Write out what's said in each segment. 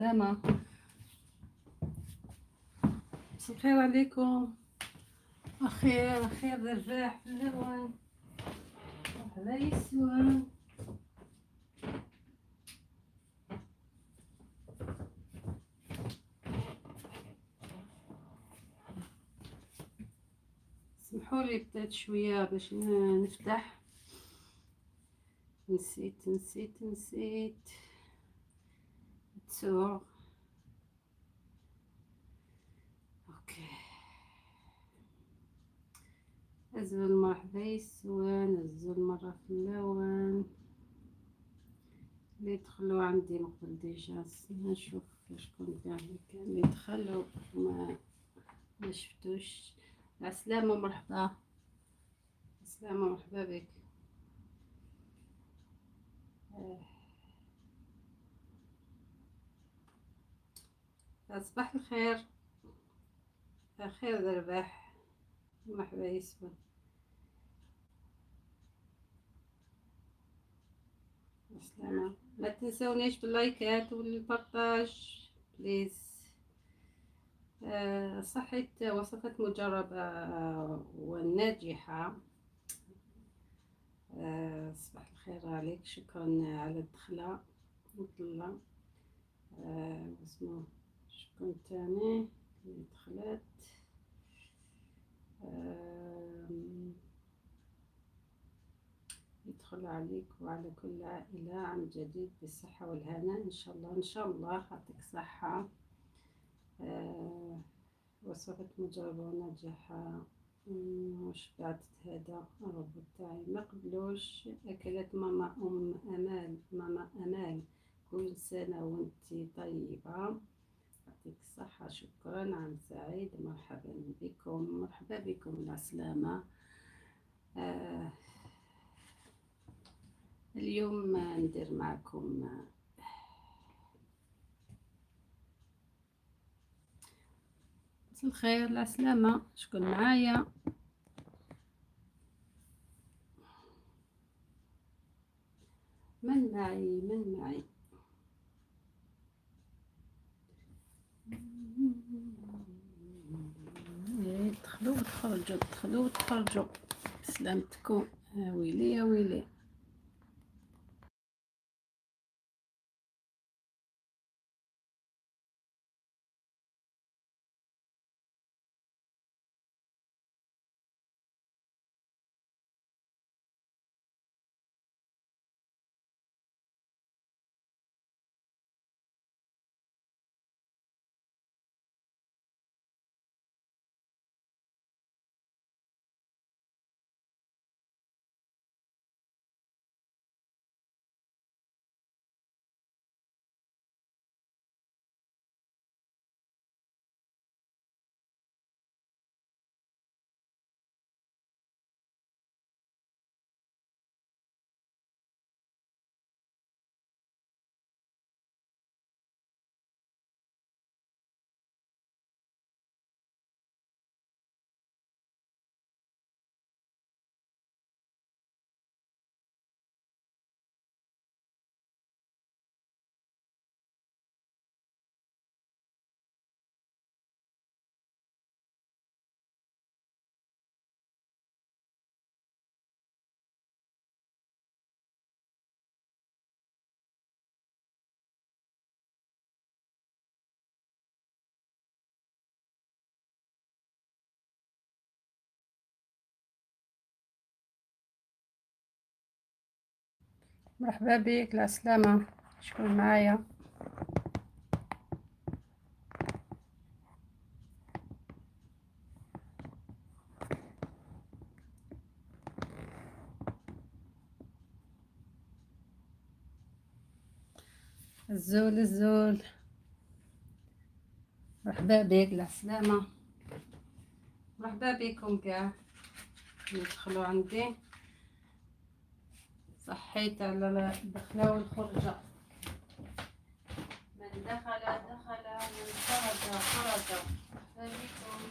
السلامة. مساء الخير عليكم. أخير خير الرباح في الهوان. مرحبا يسوع. سمحوا لي بدات شوية باش نفتح. نسيت نسيت نسيت تسوق. okay، أزول مرحبا يسوان، أزول مرة في اللون. اللي دخلوا عندي من قبل déjà نشوف شكون كاع اللي دخلوا ما شفتوش. السلامة، مرحبا. السلامة، مرحبا بك. صباح الخير، خير الرباح. مرحبا يسوع. السلامة. ما تنسونيش باللايكات وال partage please. صحة وصفات مجربة وناجحة. صباح الخير عليك، شكرا على الدخلة والطلة. اسمه شكون تاني اللي دخلت؟ يدخل عليك وعلى كل عائلة عام جديد بالصحة والهناء إن شاء الله. إن شاء الله يعطيك صحة. وصفة مجربة وناجحة. واش بعثت هذا الروبوت تاعي ما قبلوش. أكلات ماما أم أمال، ماما أمال، كل سنة وانتي طيبة، يعطيك الصحة. شكرا، عام سعيد. مرحبا بكم، مرحبا بكم، العسلامة. آه اليوم ندير معكم مساء الخير، العسلامة. شكون معايا؟ من معي؟ من معي؟ دخلوا وتخرجوا، دخلوا وتخرجوا. بسلامتكم. يا ويلي يا ويلي. مرحبا بك، العسلامة. شكون معايا؟ الزول الزول، مرحبا بك، العسلامة. مرحبا بكم كاع ندخلوا عندي. صحيت على الدخلة والخرجة. من دخل دخل، من خرج خرج. مرحبا بكم.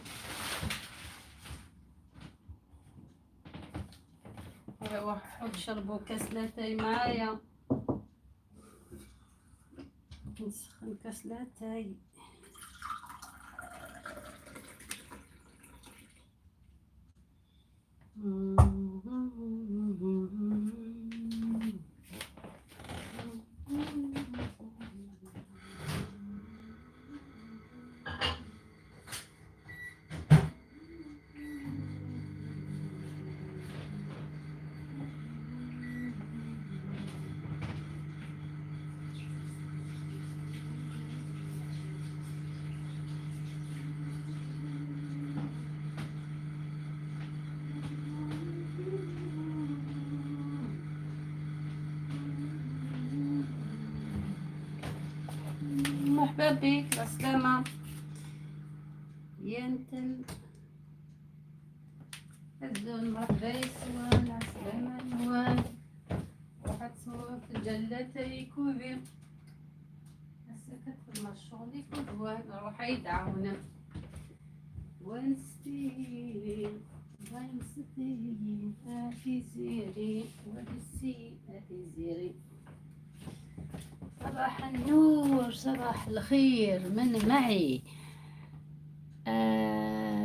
روحوا تشربوا كاس لاتاي معايا. نسخن كاس لاتاي. مرحبا بك، السلامة ينتل الزون. مرحبا يسوان، السلامة نوال واحد صوت جلتي كوذي السكت في الشغل كودوان روح يدعونا. ونستي ونستي اتي ونسي اتي. صباح النور، صباح الخير، من معي؟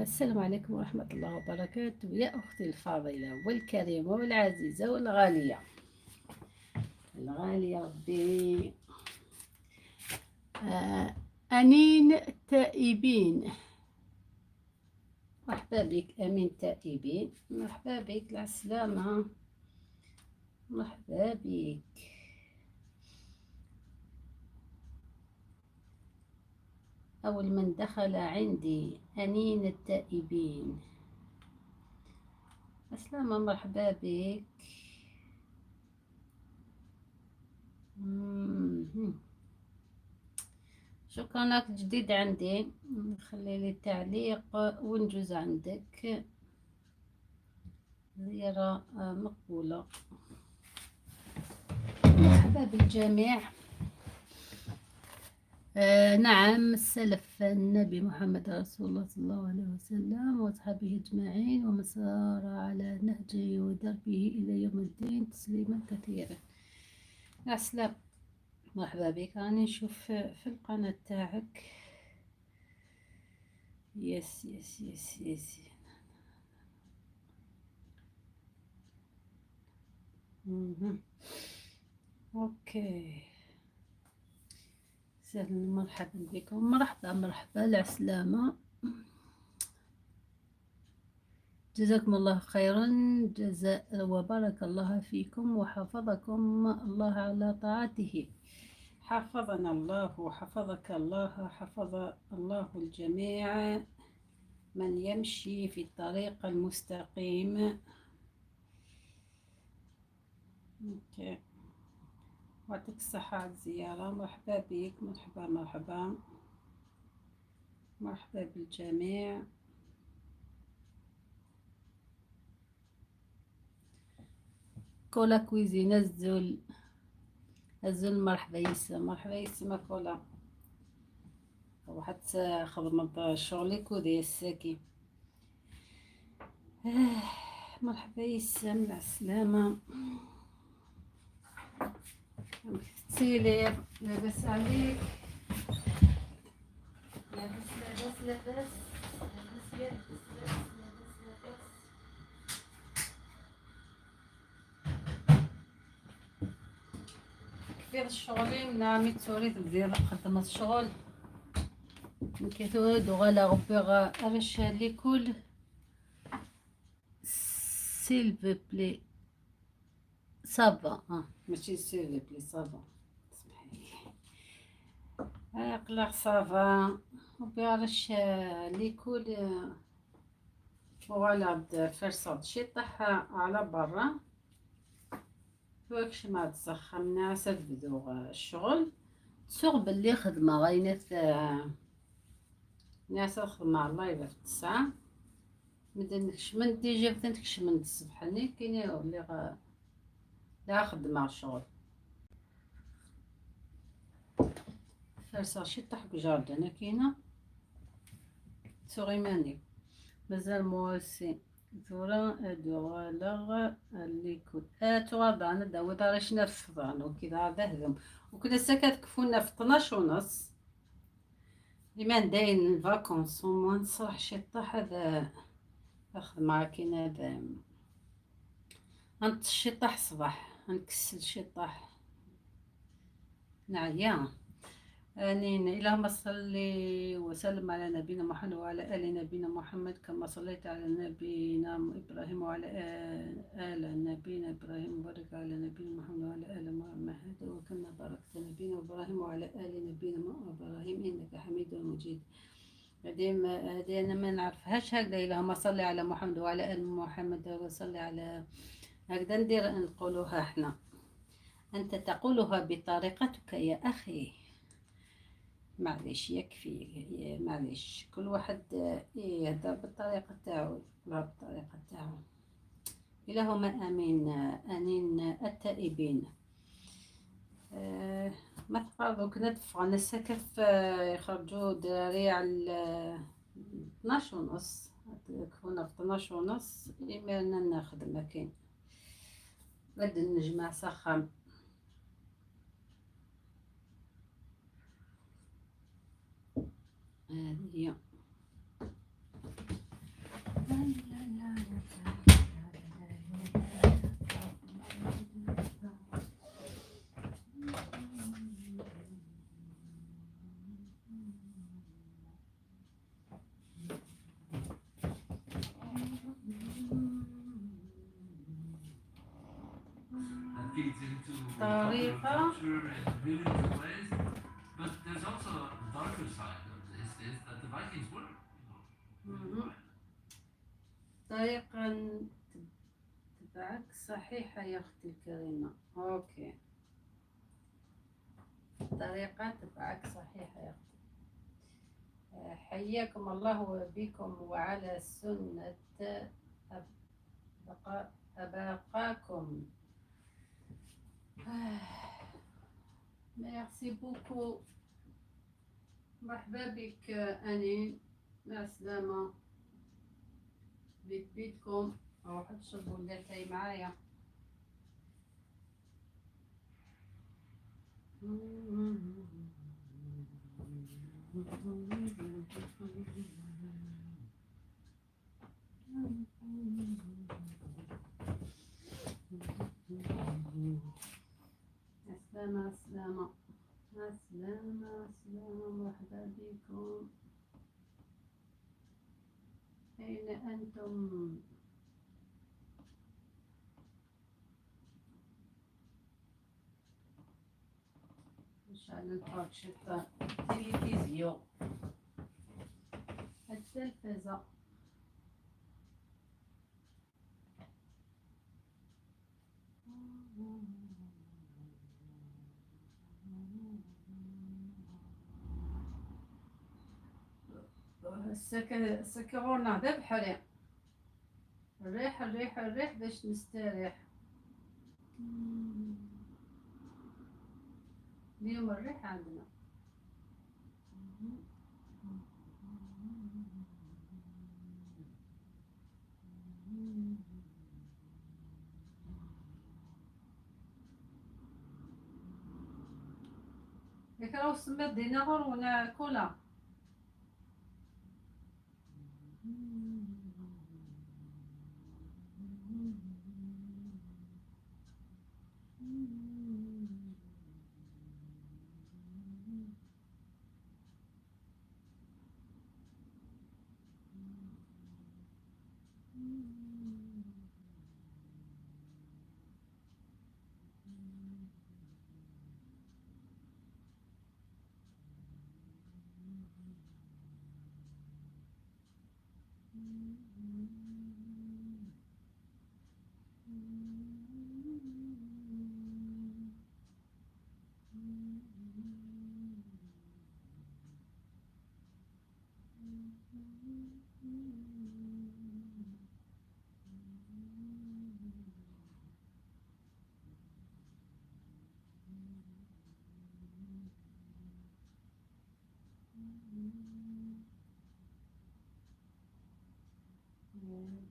السلام عليكم ورحمة الله وبركاته يا أختي الفاضلة والكريمة والعزيزة والغالية، الغالية ربي. أنين التائبين، مرحبا بك أمين التائبين، مرحبا بك، السلامة، مرحبا بك. أول من دخل عندي أنين التائبين، السلامة، مرحبا بك. شكرا لك، جديد عندي، خلي لي تعليق ونجوز عندك زيارة مقبولة. مرحبا بالجميع. نعم، السلف النبي محمد رسول الله صلى الله عليه وسلم وأصحابه أجمعين ومن سار على نهجه ودربه إلى يوم الدين تسليما كثيرا. السلام، مرحبا بك. راني نشوف في القناة تاعك. yes yes yes yes. okay، سهلا، مرحبا بكم، مرحبا مرحبا، العسلامة، جزاكم الله خيرا جزاء وبارك الله فيكم وحفظكم الله على طاعته. حفظنا الله وحفظك الله، حفظ الله الجميع من يمشي في الطريق المستقيم. okay، يعطيك الصحة على الزيارة، مرحبا بك، مرحبا مرحبا مرحبا بالجميع. كولا كويزين الزول الزول، مرحبا يسا، مرحبا يسما كولا. وحتى خدمة شغلي كودي الساكي. مرحبا يسا، مع السلامة. تسيلي لاباس عليك؟ لاباس لاباس لاباس لاباس لاباس لاباس لاباس. كيف الشغل من توري تدير خدمة الشغل كيتولد وغالا غبي غير l'école s'il vous plaît ça va. ماشي s'il vous plaît ça va، سمحي لي اقلع ça va. وبيعرش l'école وغالا فرصة شي طاح على برا واكش ما تسخمنا سدبدو الشغل تسوق باللي خدمة غاينات ناس خدمة الله يبارك في 9 مدن نكشمن déjà بدا نكشمن الصبح ني كاين اللي لا خدمة الشغل فرصة شي طاح jardin كاينة تسوغيماني مازال موسي ثورا ادوغالغ l'école تغاض انا داوي دارش نفضان وكذا هذا هذم. وكنا ساكا تكفونا في 12:30. لمن داين ال vacances وما نصرح شي طاح هذا اخذ معاك هذا نطش شي طاح صباح نكسل شي طاح نعيا. آمين. اللهم صل وسلم على نبينا محمد وعلى آل نبينا محمد كما صليت على نبينا إبراهيم وعلى آل نبينا إبراهيم، وبارك على نبينا محمد وعلى آل محمد وكما باركت نبينا إبراهيم وعلى آل نبينا إبراهيم إنك حميد مجيد. هذه أنا ما نعرفهاش هكذا. اللهم صل على محمد وعلى آل محمد وصل على هكذا ندير نقولوها احنا. أنت تقولها بطريقتك يا أخي، معليش يكفي، معليش كل واحد يهدر بالطريقة تاعو، يقولها بالطريقة تاعو. اللهم آمين. آمين التائبين. ما تقربوا كنا دفعنا السكف، يخرجوا الدراري على 12:30، كنا في 12:30 إيميلنا ناخذ ما كاين غادي نجمع سخام. هذه هي. That feeds into popular طريقة culture in millions of ways. But there's also a darker side of this, is that the Vikings were, really مهم. violent. طريقة تبعك صحيحة يا أختي الكريمة. OK، طريقة تبعك صحيحة يا أختي. حياكم الله وبكم وعلى سنة أباقاكم. Merci beaucoup. مرحبا بك أنين، مع السلامة. بيت بيتكم، روحوا تشربوا اللاتاي معايا. السلامة السلامة السلامة السلامة، مرحبا بكم. أين أنتم؟ نشعل نتفرج في التلفزيون، التلفزة. السكرونا ذبح الريح الريح الريح باش نستريح. اليوم الريح عندنا. ياك راهو سميت دينا غور ولا كولا.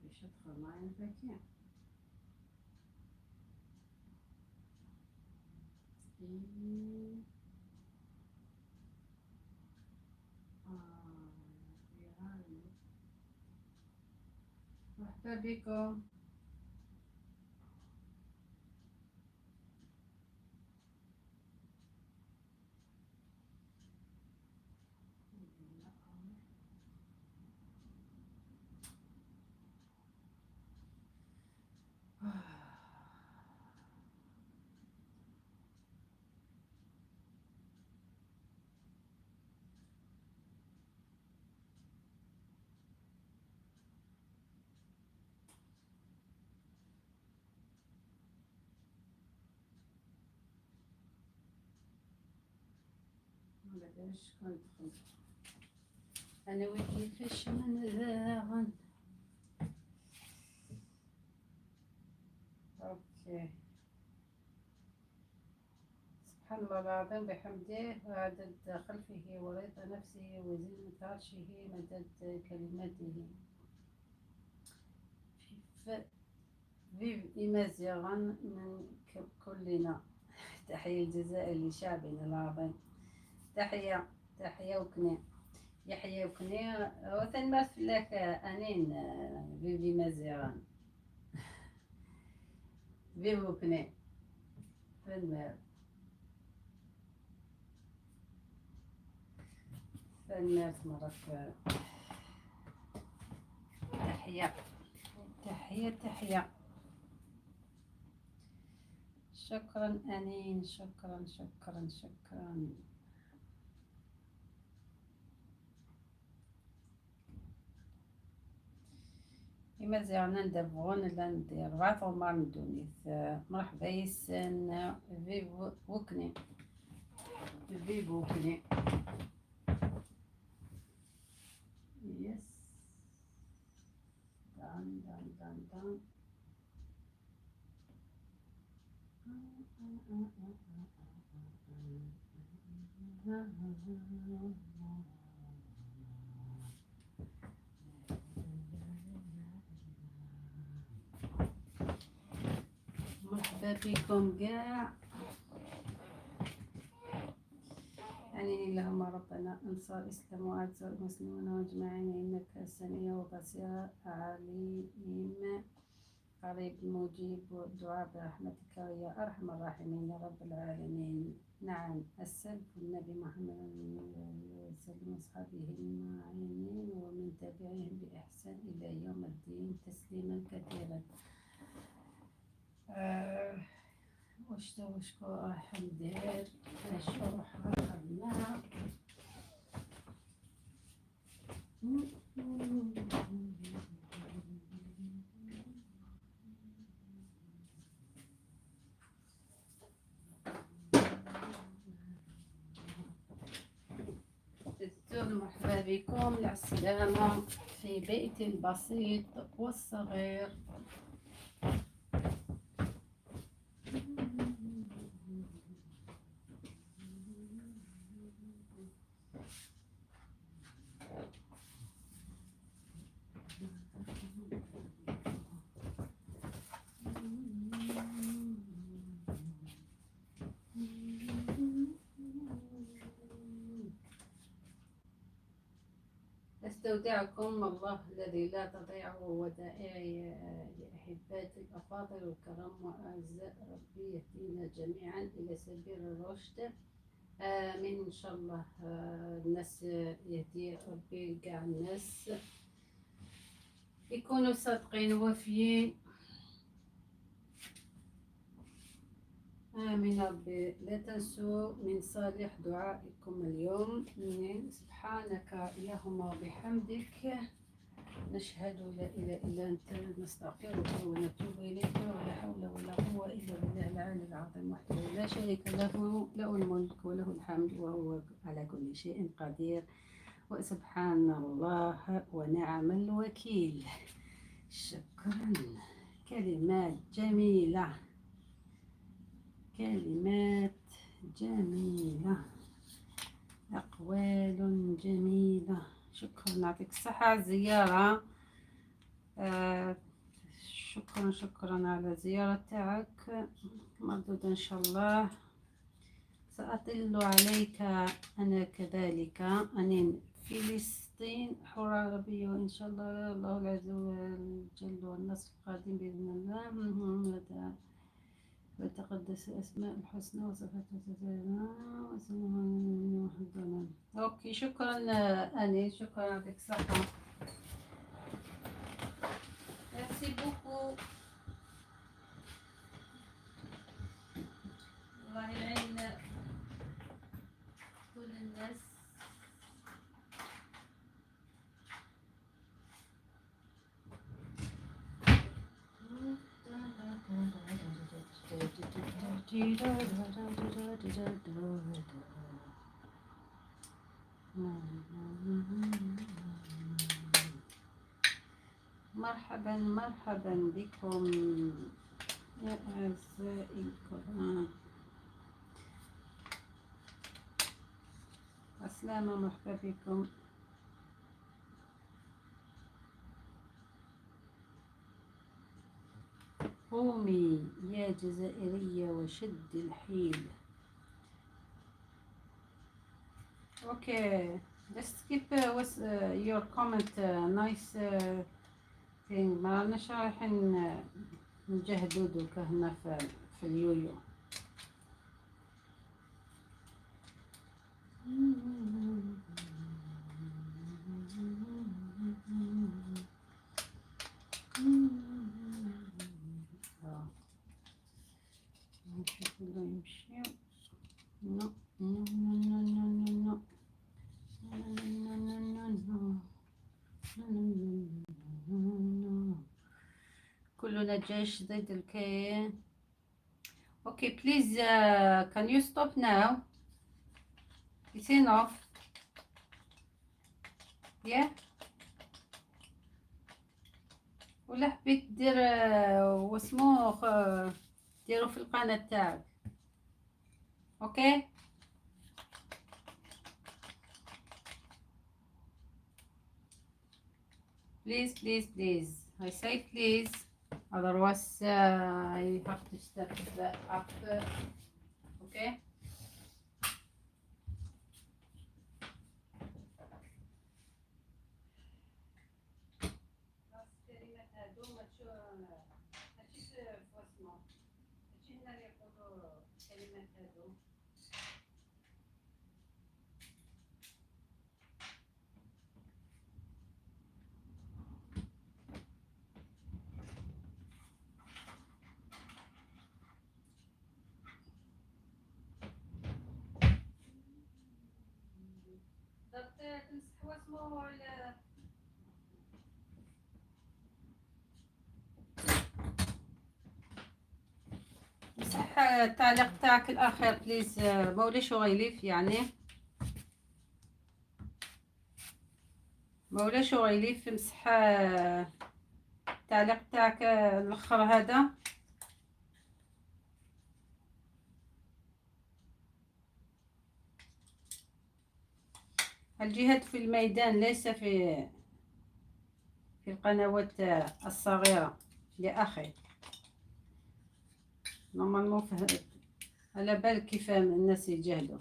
باش ادخل معايا الباكية. مرحبا بكم. ما باليش شكون دخل. انا وكيفاش من ذاغن. okay، سبحان الله العظيم بحمده وعدد خلفه ورضا نفسه وزنة عرشه مدد كلماته. vive إيمازيغان من كلنا. تحية الجزائر لشعبنا العظيم. تحية تحية وكني يحيى وكني وثن ما فلاك أنين. vive إيمازيغان، vive وكني فن فن مرك. تحية تحية تحية. شكرا أنين، شكرا شكرا شكرا. إما ندبغون لا ندير ربعة غمار ندونيث. مرحبا يسن. vive وكني، vive وكني. yes، done done done done. مرحبا بكم كاع. يعني اللهم ربنا انصر الاسلام واعز المسلمون اجمعين، انك سميع وبصير عليم قريب مجيب الدعاء برحمتك يا ارحم الراحمين يا رب العالمين. نعم، السلف النبي محمد وسلم اصحابه المعينين ومن تبعهم باحسان الى يوم الدين تسليما كثيرا. واش واش راح ندير باش نروح نخدمها؟ مرحبا بكم السلامة في بيتي البسيط والصغير. استودعكم الله الذي لا تضيع ودائعي لأحبات الأفاضل والكرام وأعزاء. ربي يهدينا جميعا إلى سبيل الرشد، آمين. إن شاء الله الناس يهدي ربي كاع الناس يكونوا صادقين ووفيين، آمين ربي. لا تنسوا من صالح دعائكم اليوم. سبحانك اللهم وبحمدك نشهد لا إله إلا أنت نستغفرك ونتوب إليك، ولا حول ولا قوة إلا بالله العلي العظيم وحده لا شريك له، له الملك وله الحمد وهو على كل شيء قدير، وسبحان الله ونعم الوكيل. شكرا، كلمات جميلة، كلمات جميلة، أقوال جميلة. شكرا، يعطيك الصحة على الزيارة. شكرا شكرا على الزيارة تاعك، مردود إن شاء الله. سأطل عليك أنا كذلك. أنين félicitations. فلسطين حرة عربية، وإن شاء الله الله عز وجل والنصر القادم بإذن الله. وتقدس الأسماء الحسنى وصفاته. okay، شكرا اني، شكرا، يعطيك الصحة، merci beaucoup. الله يعين كل الناس. مرحبا مرحبا بكم يا أعزائي الكرام، السلامة، مرحبا بكم. قومي يا جزائرية وشد الحيل. Okay, just keep with your comment, nice thing. ما راناش رايحين نجهدو دوكا هنا في اليويو. نشوف اللي يمشي. no no no no no no no no no no no no no. كلنا جيش ضد الكي. Okay, please, can you stop now? It's enough. Yeah. ولا حبيت دير واسمو ديرو في القناة تاعك. Okay، please please please, I say please, otherwise I have to step up, okay? الكلمات هادو ما ماشي في واسمو، ماشي هنا اللي يقولوا الكلمات هادو. درت تمسح واسمو ولا مسح التعليق تاعك الاخير please. موليش غيليف، يعني مولاش غيليف. مسح التعليق تاعك الاخر هذا. الجهاد في الميدان ليس في القنوات الصغيرة يا أخي. normalement على بالك كيف الناس يجاهدوا.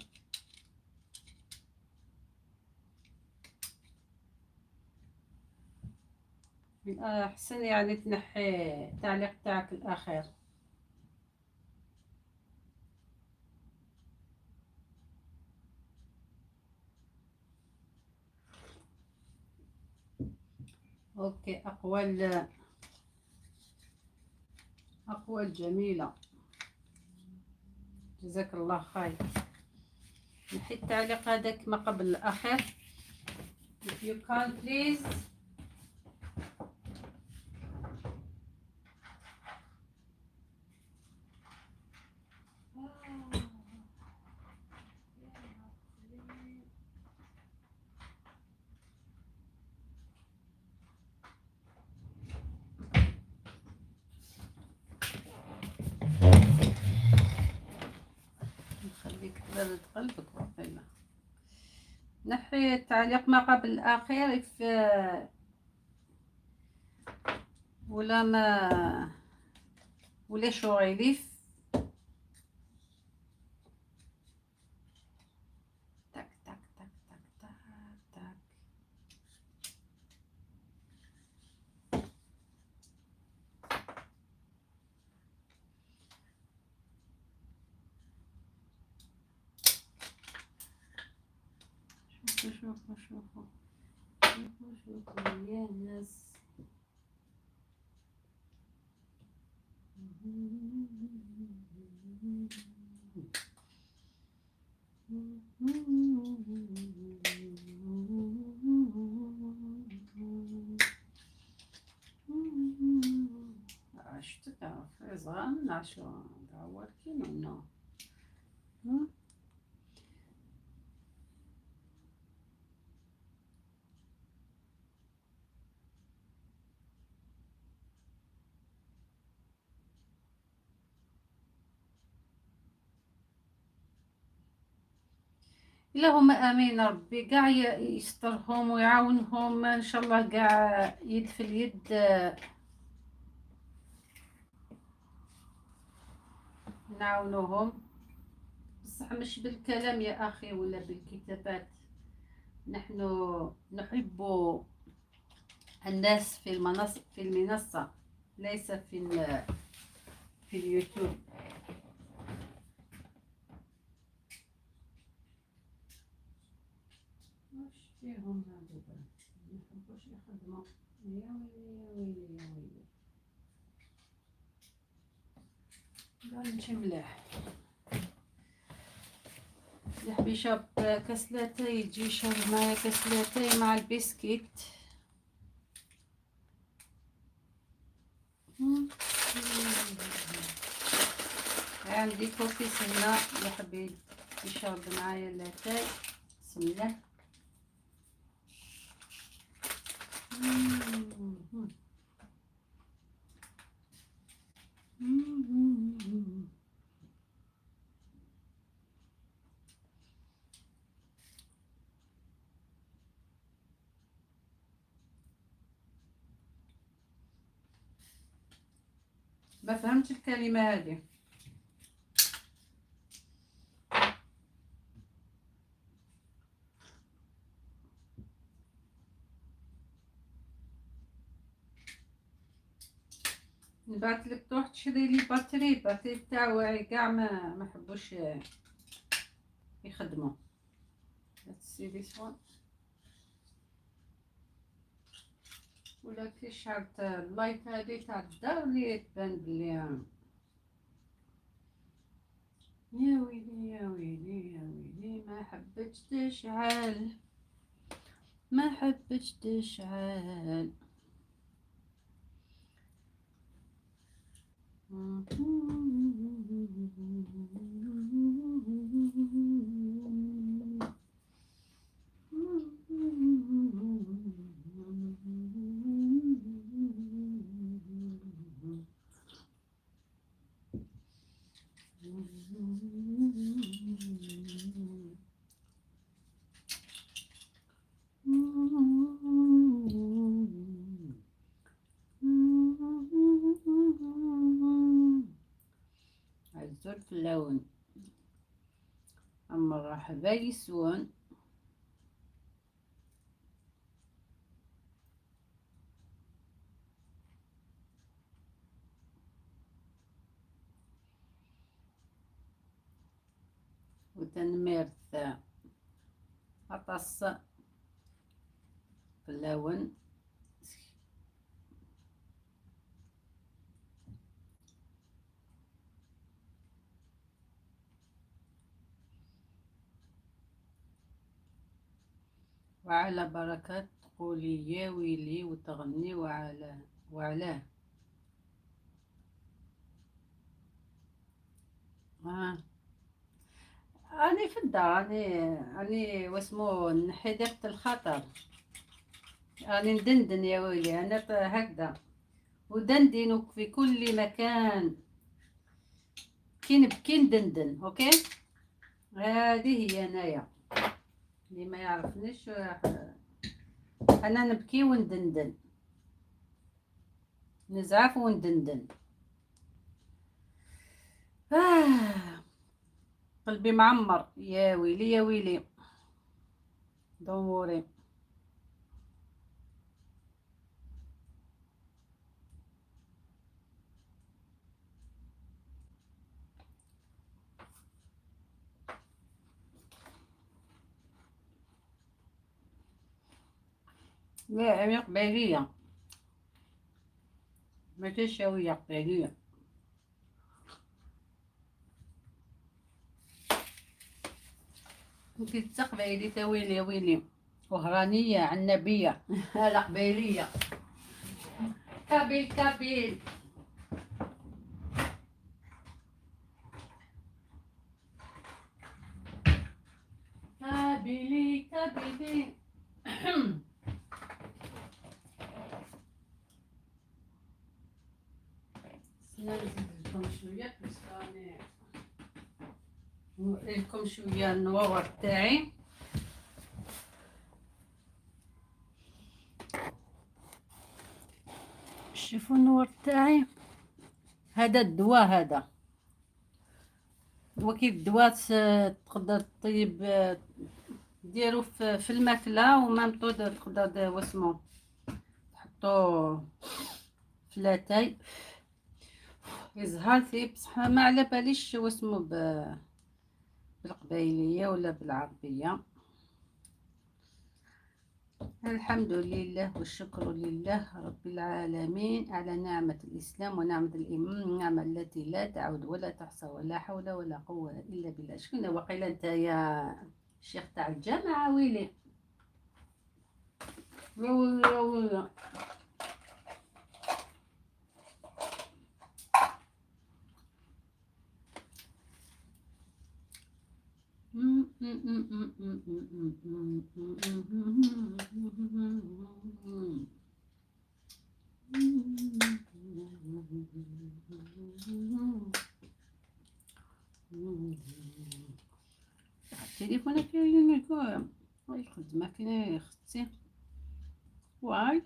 من أحسن يعني تنحي التعليق تاعك الأخير. okay، اقوال اقوال جميلة، جزاك الله خير. نحي التعليق هذاك ما قبل الاخير if you can, please. نخليك تبرد قلبك وقيلة. نحي التعليق ما قبل الأخير if ولا ما ولا شو غيليف. تاك تاك تاك تاك تاك تاك. شوفوا شوفوا شوفوا شوفوا يا ناس. عشت تعرف عشو working or no? اللهم امين ربي كاع يسترهم ويعاونهم ان شاء الله، كاع يد في اليد نعاونوهم، بصح مش بالكلام يا اخي ولا بالكتابات. نحن نحب الناس في المنصة، في المنصة، ليس في اليوتيوب. واش فيهم هادو؟ ما يحبوش يخدموا. يا ويلي يا ويلي يا ويلي، قال ماشي ملاح. يحب يشرب كاس لاتاي يجي يشرب معايا كاس لاتاي مع البسكيت. عندي كوكيز هنا، يحب يشرب معايا اللاتاي. بسم الله. ما فهمتش الكلمة هذه. نبعث لك تروح تشري لي batterie، batterie تاعو كاع ما حبوش يخدموا. Let's see this one. ولا كي شعلت ال light هذه تاع الدار اللي تبان بلي يا ويلي يا ويلي يا ويلي، ما حبتش تشعل، ما حبتش تشعل. الزلف اللون أما الرحبة يسون. وتنميرث أطس اللون. وعلى بركات تقولي يا ويلي وتغني وعلى وعلاه. آه. أنا في الدار، أني واسمو حديقة الخطر، أني ندندن يا ويلي، أنا هكذا ودندن في كل مكان، كي نبكي ندندن. okay، هذه هي أنايا، اللي ما يعرفنيش أنا نبكي وندندن، نزعف وندندن. قلبي معمر يا ويلي يا ويلي. don't worry. لا أنا قبايلية، ماشي شاوية، قبايلية. انتي تقبايلي تا ويلي ويلي، وهرانية عنابية. هذا قبايلية. Kabyle kabyle. Kabyle kabyle. نزيد لكم شوية بس راني نوريلكم شوية النواور تاعي. شوفوا النور تاعي، هذا الدواء، هذا هو كيف الدواء تقدر طيب ديرو في الماكلة، و même temps تقدر واسمو تحطو في لاتاي يزهر. بصح ما على باليش واسمو بالقبايلية ولا بالعربية. الحمد لله والشكر لله رب العالمين على نعمة الإسلام ونعمة الإيمان، النعمة التي لا تعود ولا تحصى، ولا حول ولا قوة إلا بالله. شكون وقيل أنت يا الشيخ تاع الجامعة؟ ويلي ويلي ويلي. التليفون كاين الخدمة كاين اختي واي.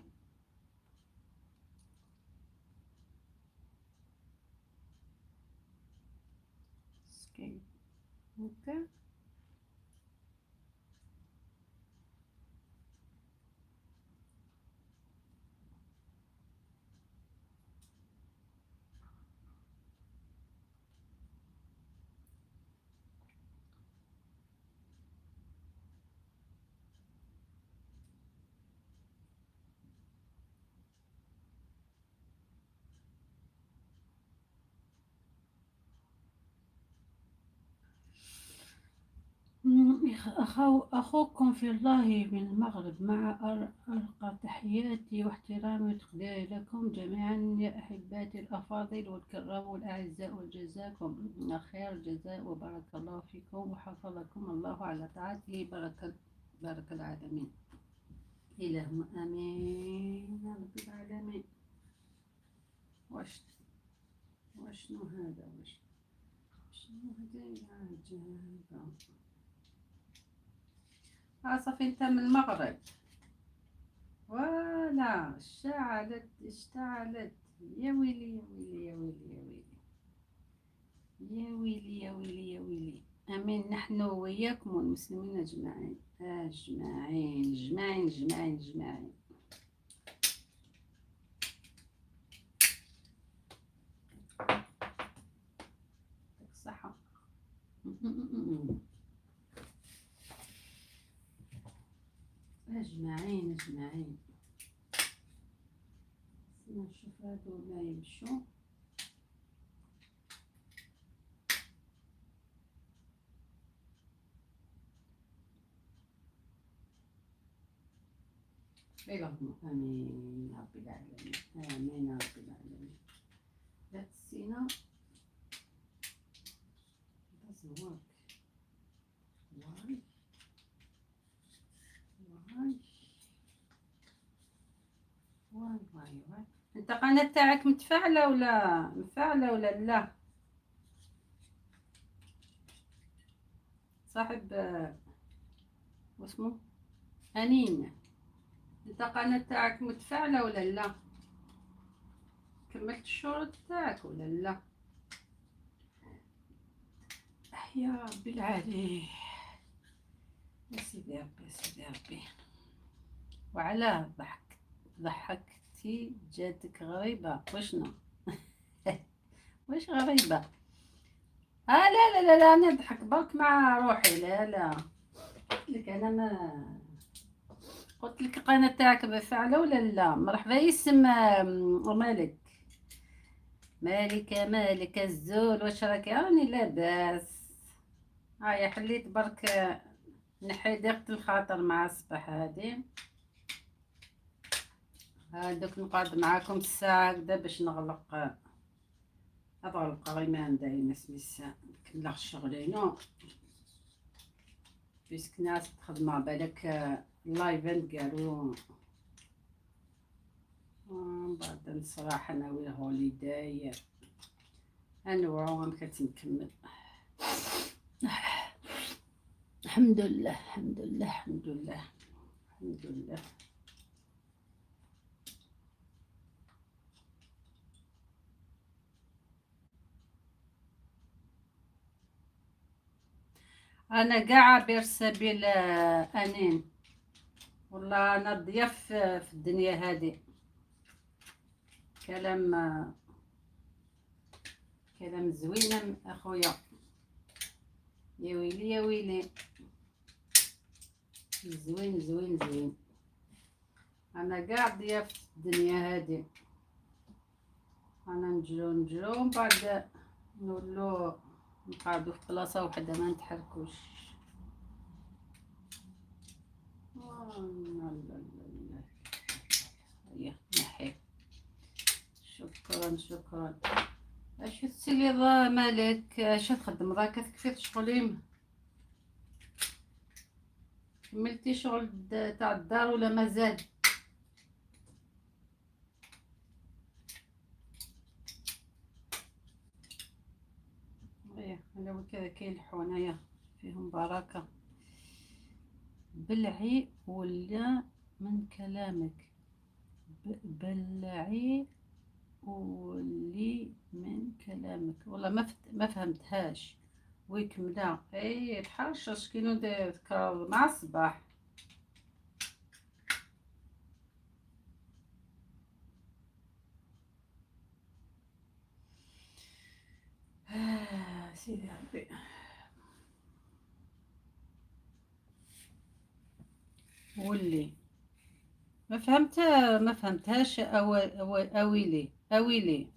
Escape. Okay. أخوكم في الله من المغرب، مع أرقى تحياتي واحترامي وتقديري لكم جميعا يا أحباتي الأفاضل والكرام والأعزاء، وجزاكم خير الجزاء، وبارك الله فيكم وحفظكم الله على طاعته. بارك بارك العالمين. اللهم آمين يا رب العالمين. واش وشنو هذا؟ واش شنو هذا يا عجابة؟ صافي، انت من المغرب. voilà، اشتعلت اشتعلت. يا ويلي يا ويلي يا ويلي يا ويلي يا ويلي يا ويلي يا ويلي. امين، نحن وياكم والمسلمين اجمعين اجمعين اجمعين اجمعين اجمعين. يعطيك الصحة. أجمعين أجمعين. نشوف هادو ما يمشوا. اللهم امين يا رب العالمين، امين يا رب العالمين. Let's see now. It doesn't work. Why? Why? Why? Why? Why? انت قناة تاعك متفاعلة ولا مفعلة ولا لا؟ صاحب واسمه أنين، انت قناة تاعك متفاعلة ولا لا؟ كملت الشروط تاعك ولا لا؟ يا ربي العالي، يا سيدي ربي، يا سيدي ربي. وعلاه ضحك ضحكتي؟ جاتك غريبة؟ وشنو واش غريبة؟ لا لا لا لا، انا نضحك برك مع روحي. لا لا، قلت لك انا ما قلت لك القناة تاعك مفعلة ولا لا؟ مرحبا يسم مالك مالك مالك الزول، واش راكي؟ راني لاباس. هيا حليت برك نحي ضيقة الخاطر مع الصباح هادي. دوك نقعد معاكم الساعة هكذا باش نغلق اغلق غير ما عندها ناس نكمل الشغلينو puisque ناس تخدم بالك live قالوا بعد نصراحة ناوي holiday انوعو نكمل. الحمد لله الحمد لله الحمد لله الحمد لله. انا قاع عابر سبيل انين، والله انا ضياف في الدنيا هذه. كلام كلام زوين اخويا، يا ويلي يا ويلي، زوين زوين زوين. انا قاع ضياف في الدنيا هذه، انا نجرو نجرو ومن بعد نولو نقعدو في بلاصة وحده ما نتحركوش. لا لا لا لا، نحي. شكرا شكرا. اش تسيلي مالك؟ اش تخدم راك كيف شغليم؟ كملتي شغل تاع الدار ولا مازال؟ ايا كذا كيلحو هنايا فيهم بركة. بلعي ولا من كلامك؟ بلعي ولي من كلامك. والله ما فهمتهاش. ويكملا اي تحرشش كينو تكرر مع الصباح. سيدي ربي. ولي ما فهمت، ما فهمتهاش. أو أو أويلي أويلي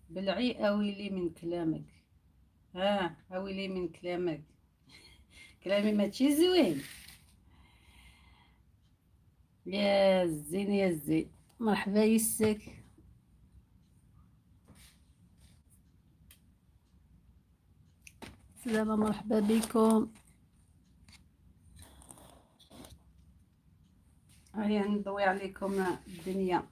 بلعي أويلي من كلامك. ها أويلي من كلامك. كلامي ماشي زوين. يا الزين يا الزين، مرحبا يسك. سلامة، مرحبا بكم. هيا نضوي عليكم الدنيا.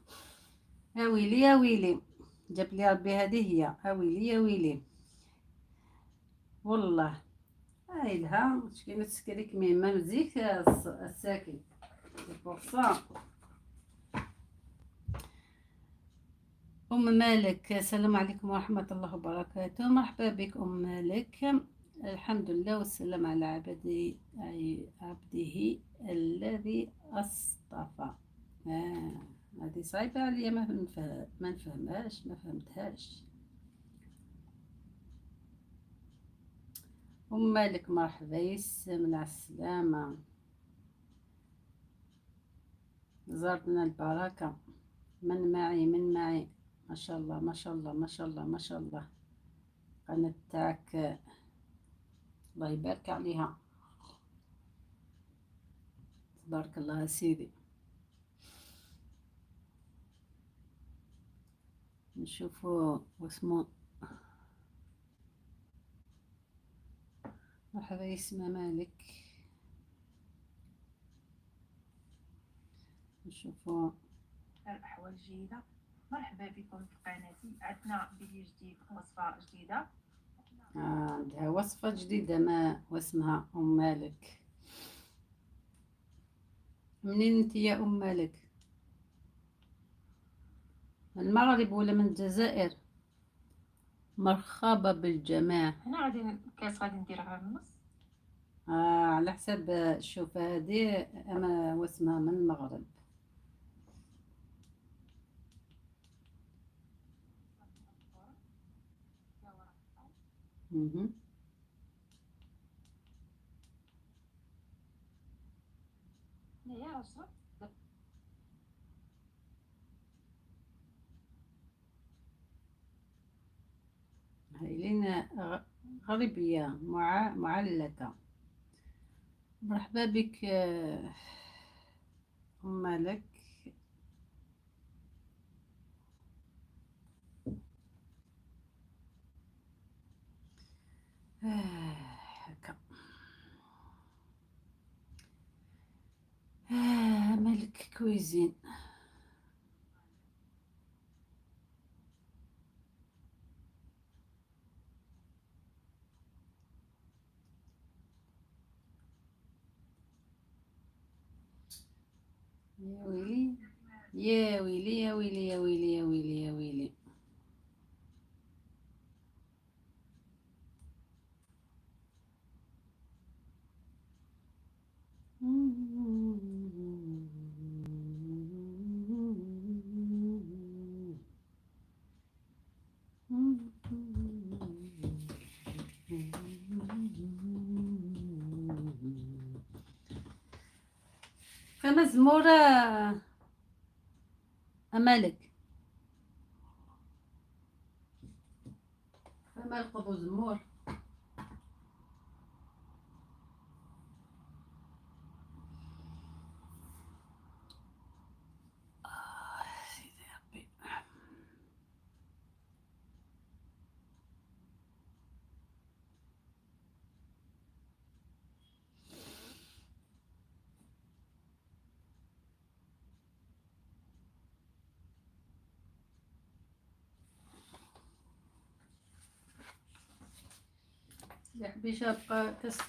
يا ويلي يا ويلي، جاب لي ربي هذه هي. يا ويلي يا ويلي، والله هاي لها شكون تسكريك ميما مزيك الساكن فرصة. أم مالك، السلام عليكم ورحمة الله وبركاته. مرحبا بك أم مالك. الحمد لله والسلام على عبده الذي اصطفى. هذه صعيبة عليا، ما نفهمهاش، ما فهمتهاش. أم مالك مرحبا يسمن على السلامة، زارتنا البركة. من معي من معي؟ ما شاء الله ما شاء الله ما شاء الله ما شاء الله. قناة تاعك الله يبارك عليها، تبارك الله سيدي. نشوفوا واسمو. مرحبا اسمه مالك. نشوفوا الأحوال الجيدة. مرحبا بكم في قناتي. عندنا فيديو جديد، وصفة جديدة. عندها وصفة جديدة ما واسمها أم مالك. منين انت يا أم مالك؟ من المغرب ولا من الجزائر؟ مرحبا بالجماعة. هنا غادي كاس غادي ندير على النص. على حسب الشوفة هذه أما واسمها من المغرب. هنايا راه شربت. هايلين غربية معلكة. مرحبا بك أم مالك. هكا مالك كويزين. يا ويلي يا ويلي يا ويلي يا ويلي يا ويلي يا ويلي. فما زمورة أمالك، فما القبو زمور. سيدي ربي. يا حبيشة بقى كاس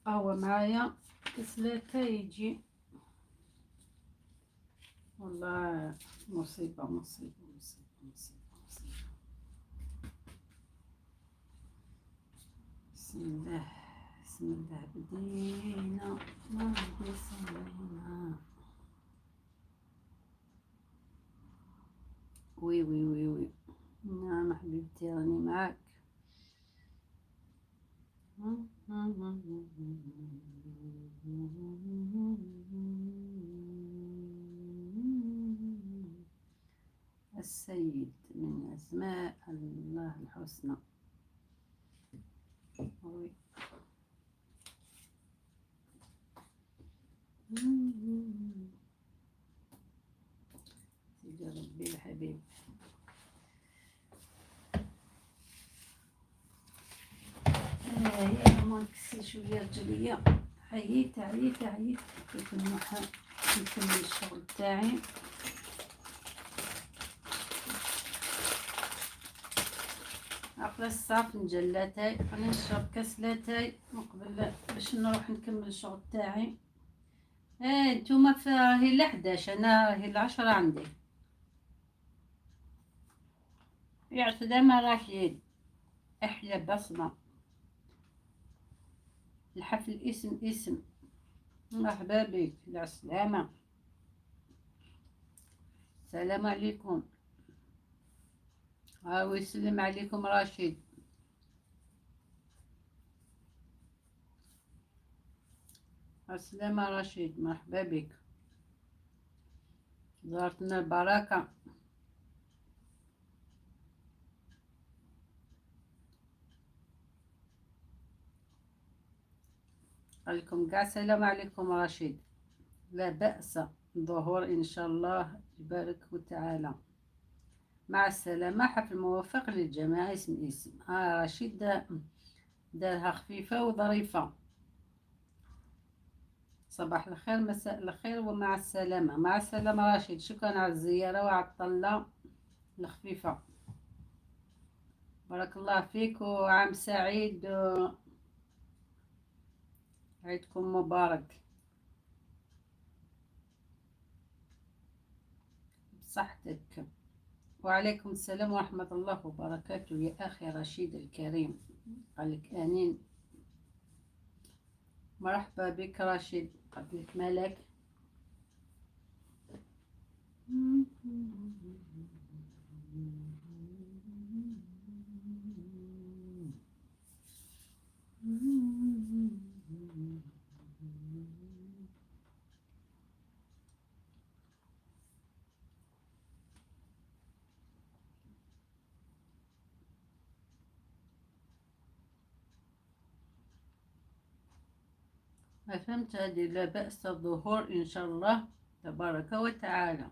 قهوة معايا، كاس لاتاي يجي. والله مصيبة مصيبة مصيبة مصيبة مصيبة. بسم الله بسم الله، بدينا ربي صلينا. oui oui oui oui، نعم حبيبتي راني معاك. السيد من أسماء الله الحسنى. oui. سيدي ربي الحبيب. يا ماما نكسل شوية رجليا، عييت عييت عييت. كيف نروح نكمل الشغل تاعي. عقل الصاف فنجان لاتاي، خليني نشرب كاس لاتاي من قبل باش نروح نكمل الشغل تاعي. نتوما راهي 11، انا راهي 10 عندي. يا سلامة رشيد، احلى بصمة. الحفل اسم اسم. مرحبا بك، السلامة. السلام عليكم. هاو يسلم عليكم رشيد. السلامة رشيد، مرحبا بك، زارتنا البركة. عليكم كاع السلام عليكم رشيد. لا بأس، ظهور إن شاء الله يبارك وتعالى. مع السلامة، حفل موفق للجماعة. اسم اسم. رشيد دارها خفيفة وظريفة. صباح الخير، مساء الخير، ومع السلامة. مع السلامة رشيد، شكرا على الزيارة وعلى الطلة الخفيفة. بارك الله فيك وعام سعيد و عيدكم مبارك. بصحتك. وعليكم السلام ورحمة الله وبركاته يا أخي رشيد الكريم. قالك آمين. مرحبا بك رشيد. قالك مالك. ما فهمت هذه. لا بأس الظهور إن شاء الله تبارك وتعالى.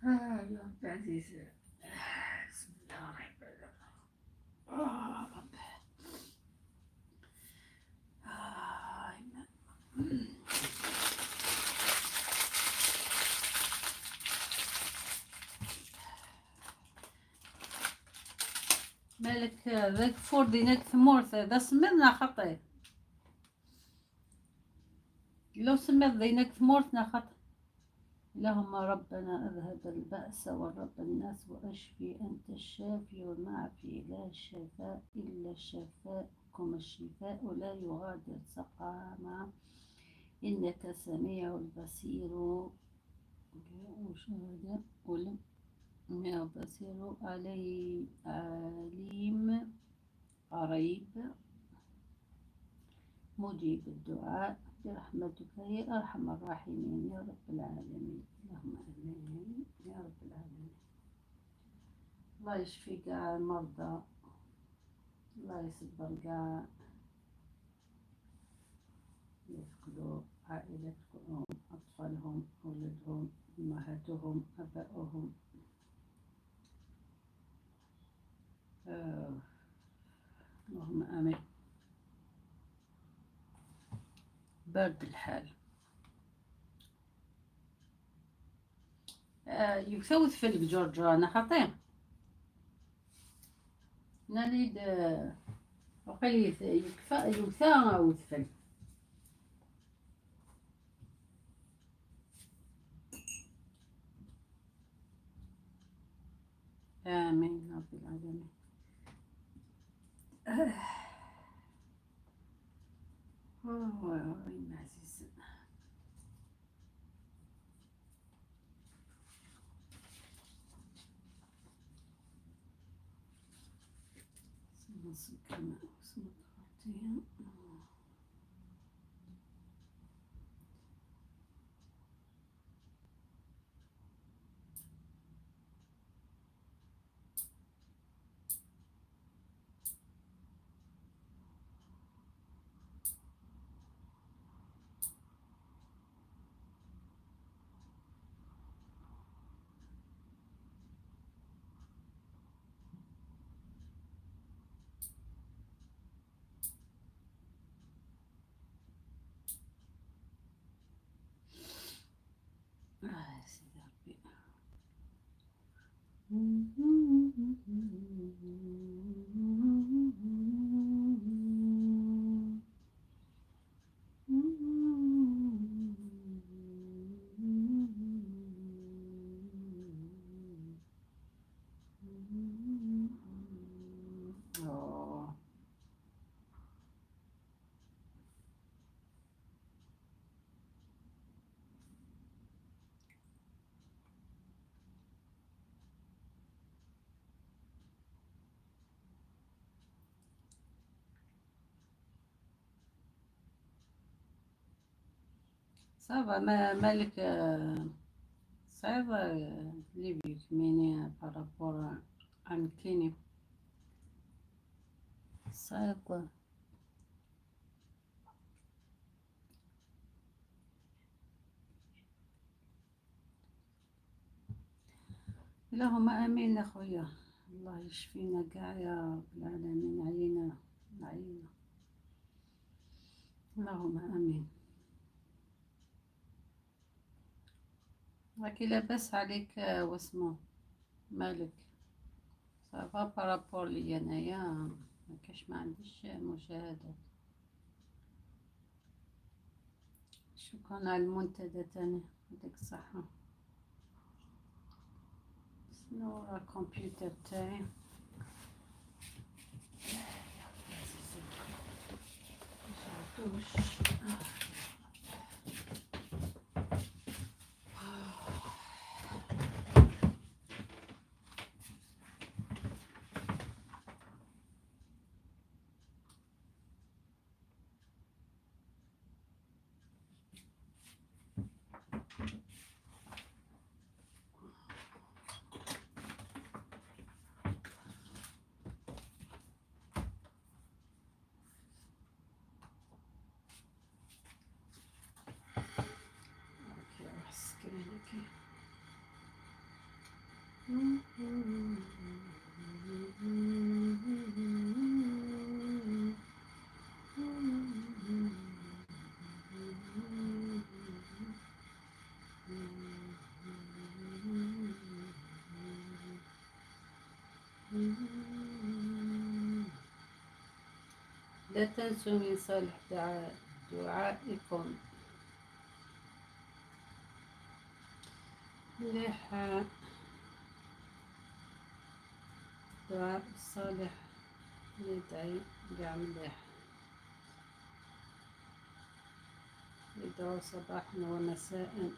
يا رب عزيز، بسم الله الرحمن الرحيم. رب مالك ذاك فور دينك ثمورث ذا سمرنا خطي. لو سمر دينك ثمورثنا خطي. اللهم ربنا اذهب البأس ورب الناس واشفي أنت الشافي والمعفي، لا شفاء إلا شفاءكم، الشفاء لا يغادر سقما، إنك سميع البصير. ولم بصير علي عليم قريب مجيب الدعاء برحمتك يا أرحم الراحمين يا رب العالمين. اللهم آمين يا رب العالمين. الله يشفي كاع المرضى، الله يصبر كاع يفقدوا عائلتهم، أطفالهم، أولادهم، أمهاتهم، آبائهم. اللهم آمين. برد الحال. يكثوث في الجرجرانة خطير. نريد وقيل يكفى وثفل. آمين رب العالمين. عزيز. سيدي ربي. ça va مالك صعيب les vues ميني par rapport عن كيني صعيب. اللهم امين اخويا، الله يشفينا كاع يا رب العالمين، علينا علينا، اللهم امين. راكي لاباس عليك واسمو مالك؟ ça va par rapport ليا انايا مكاش، ما عنديش مشاهدات. شكرا على المنتدى تاني، يعطيك الصحة. شنو راه الكمبيوتر تاعي؟ لا تنسوا من صالح دعائكم. مليح دعاء الصالح يدعي قاع مليح، يدعو صباحا ومساء.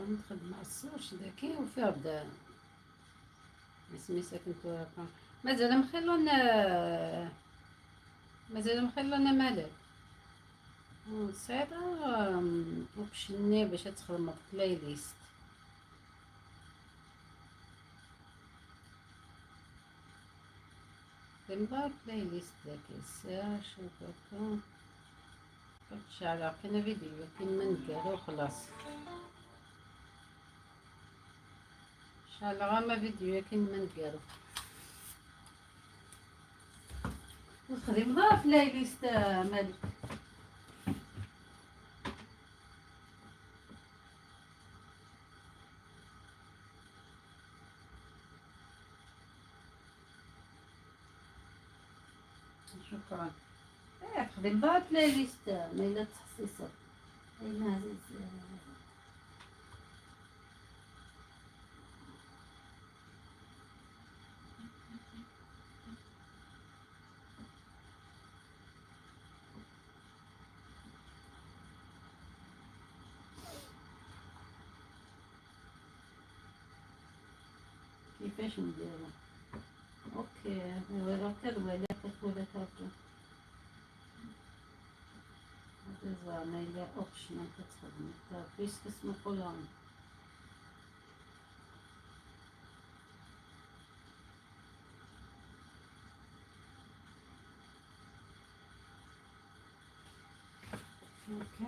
ندخل مع السورش ذاكي وفيها بدا اسمي ساكن مازال مخلونا، مازال مخلونا مالك سعيدة اوبشني باش تخدم playlist. تنبغى playlist ذاك search هكاكا تشعل كاين فيديو كاين من وخلاص. شعل غاما فيديو كاين من قالو وتخدم غا playlist مالك. شكرا. خدم غا playlist ما الا تحسيصات اين عزيز. كيفاش نديرو؟ OK ولا ولا ولا كارتو هذا زعما الا option كتخدم puisque اسمو colonne. OK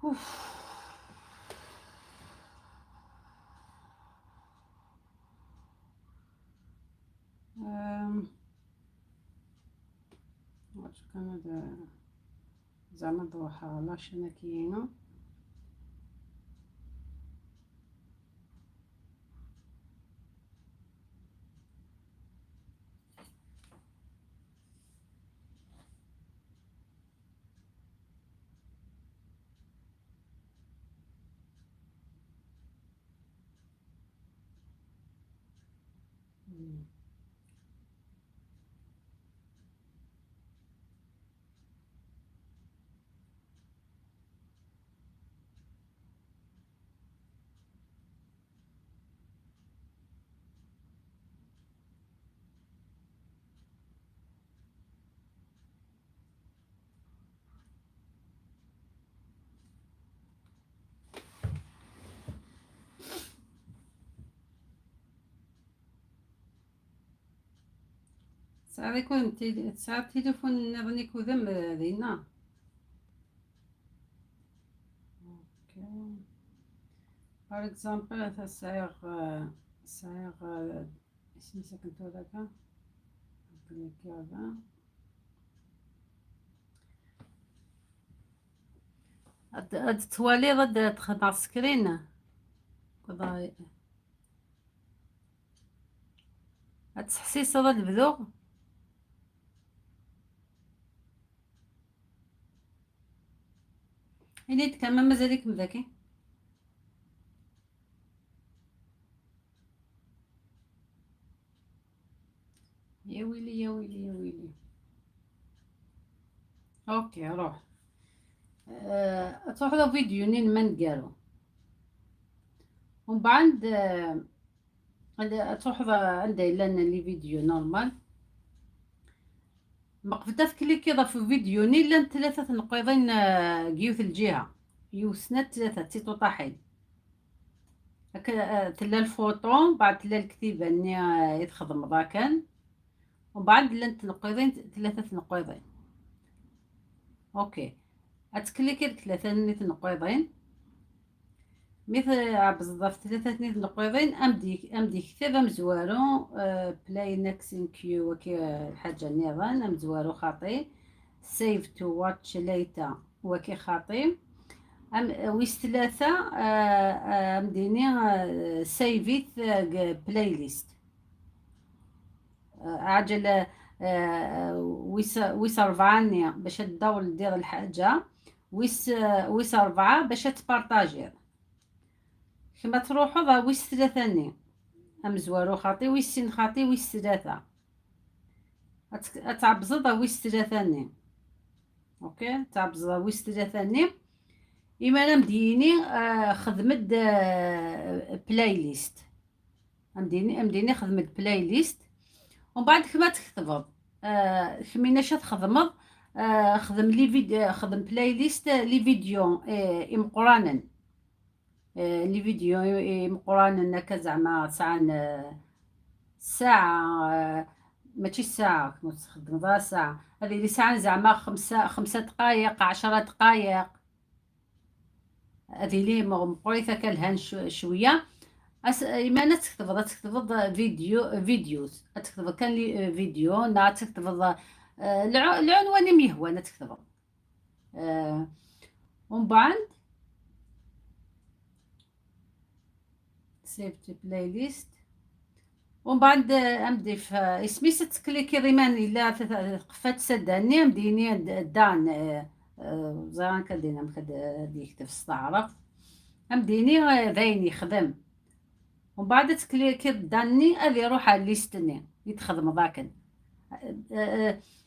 اوف. واش كان هذا زعما ضوحة la chaîne كاينة. تسعة يكون تسعة تليفون نظني كوذم ذينا. OK، par exemple سعيغ سعيغ اسمي ساكن هذاك هذا اد توالي غاد تخدم screen كذا هاد تحسيس هذا البذوغ. إني كمان مازالك مذاكي. يا ويلي يا ويلي يا ويلي. OK روح تروح له فيديو نين من قالو ومن بعد تروح عندها الا les vidéos normal ما قبلت cliquer في فيديو ني لان ثلاثة نقيضين كيوث الجهة يوسنا ثلاثة تيتو طاحين هكا تلا الفوطون بعد تلا الكتيبة ني يتخدم ذاكن ومن بعد لان تنقيضين ثلاثة نقيضين. OK ات cliquer ثلاثة ني تنقيضين مثل عبز ثلاثة ني تنقيضين امدي كتاب مزوارو play next in queue وكي الحاجة نيضان مزوارو خاطي save to watch later وكي خاطي ام ويس ثلاثة امديني save it playlist عجل ويس أربعة باش تدور دير الحاجة ويس أربعة باش ت partager كما تروحو ويس ثلاثة ني أمزوارو خاطي ويس سين خاطي ويس ثلاثة أتعبزض ويس ثلاثة ني. OK تعبزض ويس ثلاثة ني إما مديني خدمت playlist أمديني خدمت playlist ومن بعد كما تكتبض كميناش تخدمض خدم les vidéos خدم playlist les vidéos إمقرانن les vidéos إمقرانن هكا زعما ساعة ساعة ماشي ساعة كما تخدم ساعة هذه اللي ساعة زعما خمسة دقايق 10 دقايق هذه لي مقريثة كالهان شوية إما تكتب فيديو videos تكتب كان les vidéos نا تكتب العنوان ميهوى تكتب ومن بعد save to playlist ومن بعد امدي في اسمي ت cliquer ريمان الا قفات سداني امديني done زعما كدينا مكد يكتب استعرف امديني ذاين يخدم ومن بعد ت cliquer done ني هذه يروح على liste ني يتخدم ذاكن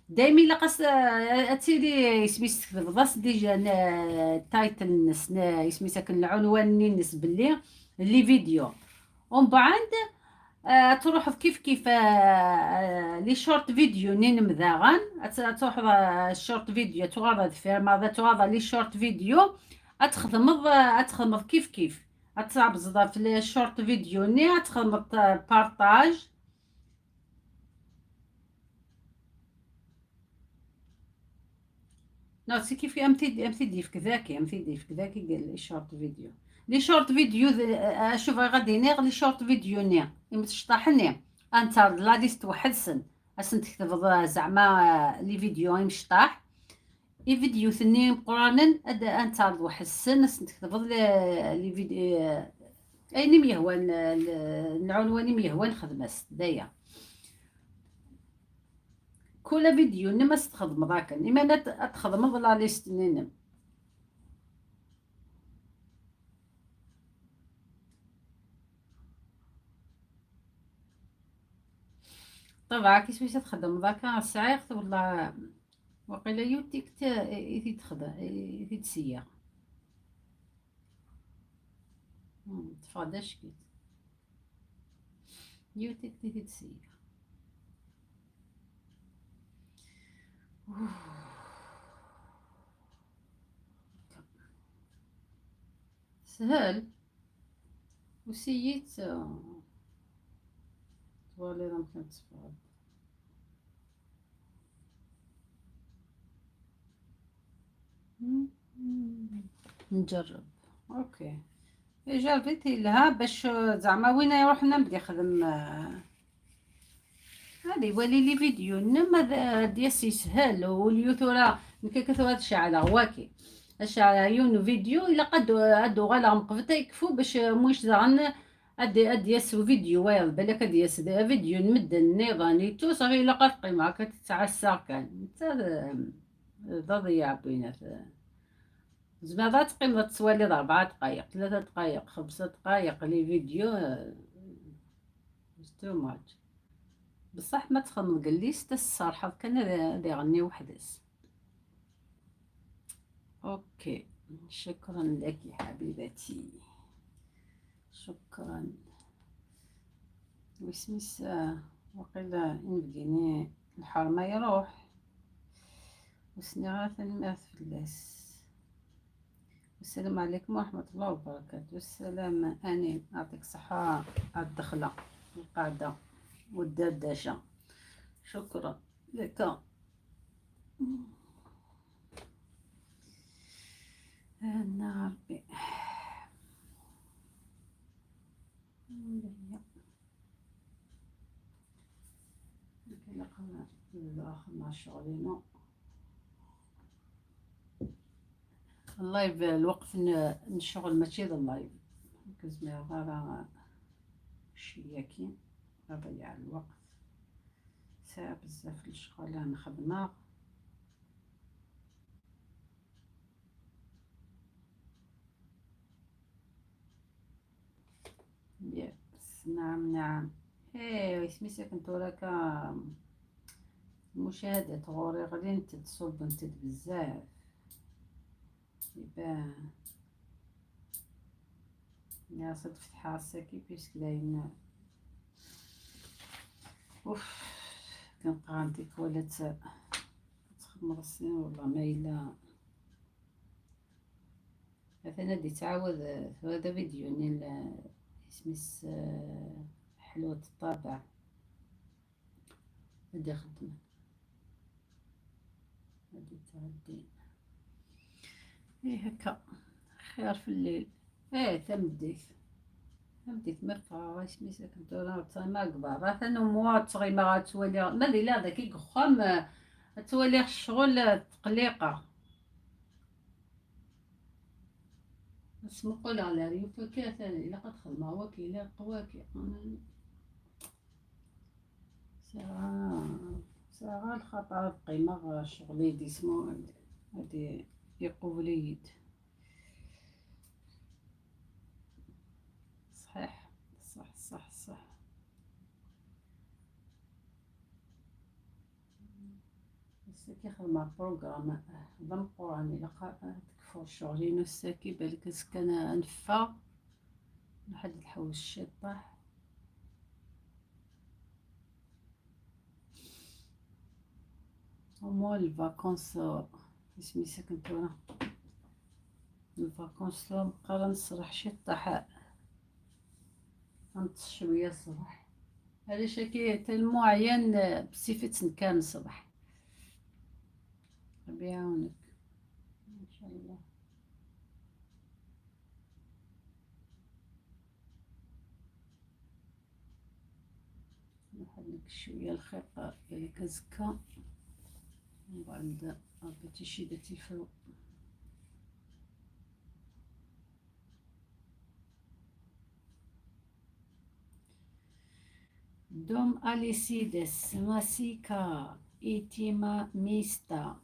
دايما الا قص اتيلي اسمي تكتب déjà title نس اسمي ساكن العنوان نس باللي les vidéos ومن بعد تروح كيف كيف les short vidéos نين مذاغن تروح ال short vidéo تغاض دفير ماذا تغاض les short vidéos اتخدمض كيف كيف اتعبز في les short vidéos ني اتخدمض partage non c'est كيف امتي ديفك ذاكي امتي ديفك ذاكي قال les short vidéos les short vidéos شوف غادي نيغ les short vidéos ني يمتشطحني انت la liste واحد سن اسن تكتب زعما les vidéos يمشطاح اي فيديو ثني قرانن انت واحد السن اسن تكتب les vidéos اين ميهوان العنوان ميهوان خدمة دايا كل فيديو نما تخدم ذاك إما تخدم la liste نينم. طبعا كي سويت تخدم ذاك ساعة والله وقيلا يوتيك تا تخدم يتي تسيا تفاداش كيت يوتيك تي تسيا. سهل وسيت توالي راه كنتفرج. نجرب. OK، جربتي لها باش زعما وين يروح نبدا يخدم هذه يولي les vidéos نما ديال يسهل واليوثورا نكا تشعل واكي الشعر يون فيديو الا قد ادو غالا مقفتا يكفو باش موش زعما ادي يسو فيديو وايض بالك ادي يس فيديو نمد النظام تو صافي الا قد قيمة كتتعسى كان انت ضيع بينات زعما تقيم تسوالي 4 دقائق، 3 دقائق، 5 دقائق les vidéos too much. بصح ما تخمم قليس الصراحة كان هذا يغني وحدس. OK، شكرا لك حبيبتي، شكرا. وسميس وقيلا نبقيني الحرمة يروح وسني غير ثنمات فلاس. السلام عليكم ورحمة الله وبركاته. السلام أني أعطيك صحة على الدخلة القعدة والدردشة، شكرا لك. أنا ربي مع شغلينو ال live الوقت نشغل ماشي ذا ال live كزمي غير شياكي نضيع الوقت ساعة بزاف الشغل نخدمه. yes، نعم نعم، ايه سميتها كنت وراك المشاهدات غوري غادي تصب انت بزاف يبان يا صد فتح راسك puisque داين اوف كنبقى عندك ولا تخمر السنين والله ما الا مثلا دي تعاود هذا فيديو نيل اسميس حلوة الطابع هادي خدمة هادي تعدي. ايه هكا خير في الليل. ايه تمديت تمديت مرفع سميتها كنت ما كبار ثانو موا تصغي ما غاتولي ما لا داك يخام تولي الشغل تقليقه نقول على ريوفا كاثاني الا قد خدمة واكي لا قواكي ساعة ساعة الخطر قيمة شغلي دي سمو هادي يقوليد. صحيح صح صح صح. بس كيخدم programme ضم قراني لقا تكفو الشغلين الساكي بالك سكن نفا لحد الحوش الشطح au moins ال vacances سميتها كنت انا ال vacances نبقى نسرح شي طاح نطش شويه الصباح علاش كي tellement عيان بصفة كان الصباح. ربي يعاونك ان شاء الله. نحرك شويه الخيط ديال كزكا ومن بعد ربي شي تيفرو. دوم أليسيدس ماسيكا إيتيما ميستا.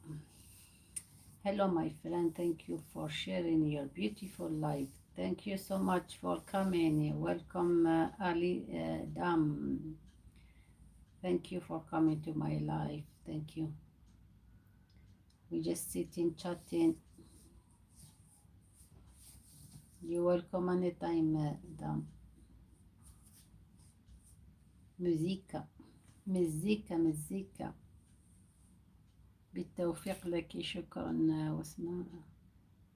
Hello my friend, thank you for sharing your beautiful life. Thank you so much for coming. Welcome Ali Dam. Thank you for coming to my live. Thank you. We just sitting chatting. You're welcome anytime, Dam. مزيكا مزيكا مزيكا بالتوفيق لك. شكرا واسماء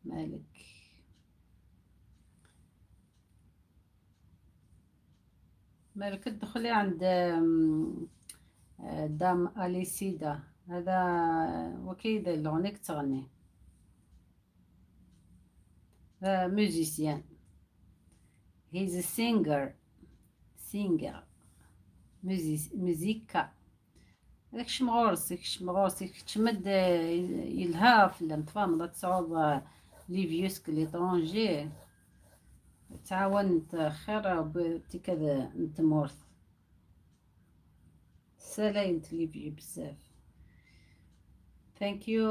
مالك. مالك تدخلي عند دام أليسيدا هذا وكيد الأغنية تغني. Musicien. He's a singer. Singer. مزيكا. داكشي مغورس، داكشي مغورس تمد يلها في الانتفاضة تصعب les vieux ك l'étranger تعاون خير بتكاد نتمورث سالاين les vieux بزاف. Thank you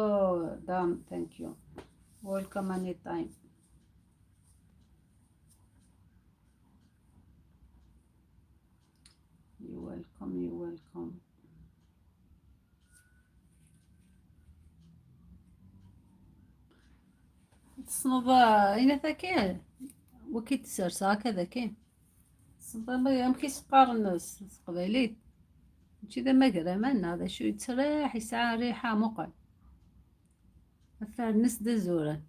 دام، thank you، welcome anytime. You welcome, you welcome. تصنوض إنا ثاكي وكي تسرس هكذا كي تصنوض ما كيسقارن قبيليت ماشي ذا مكرمان هذا شو يتسرح يسعى ريحة مقل النس دزورة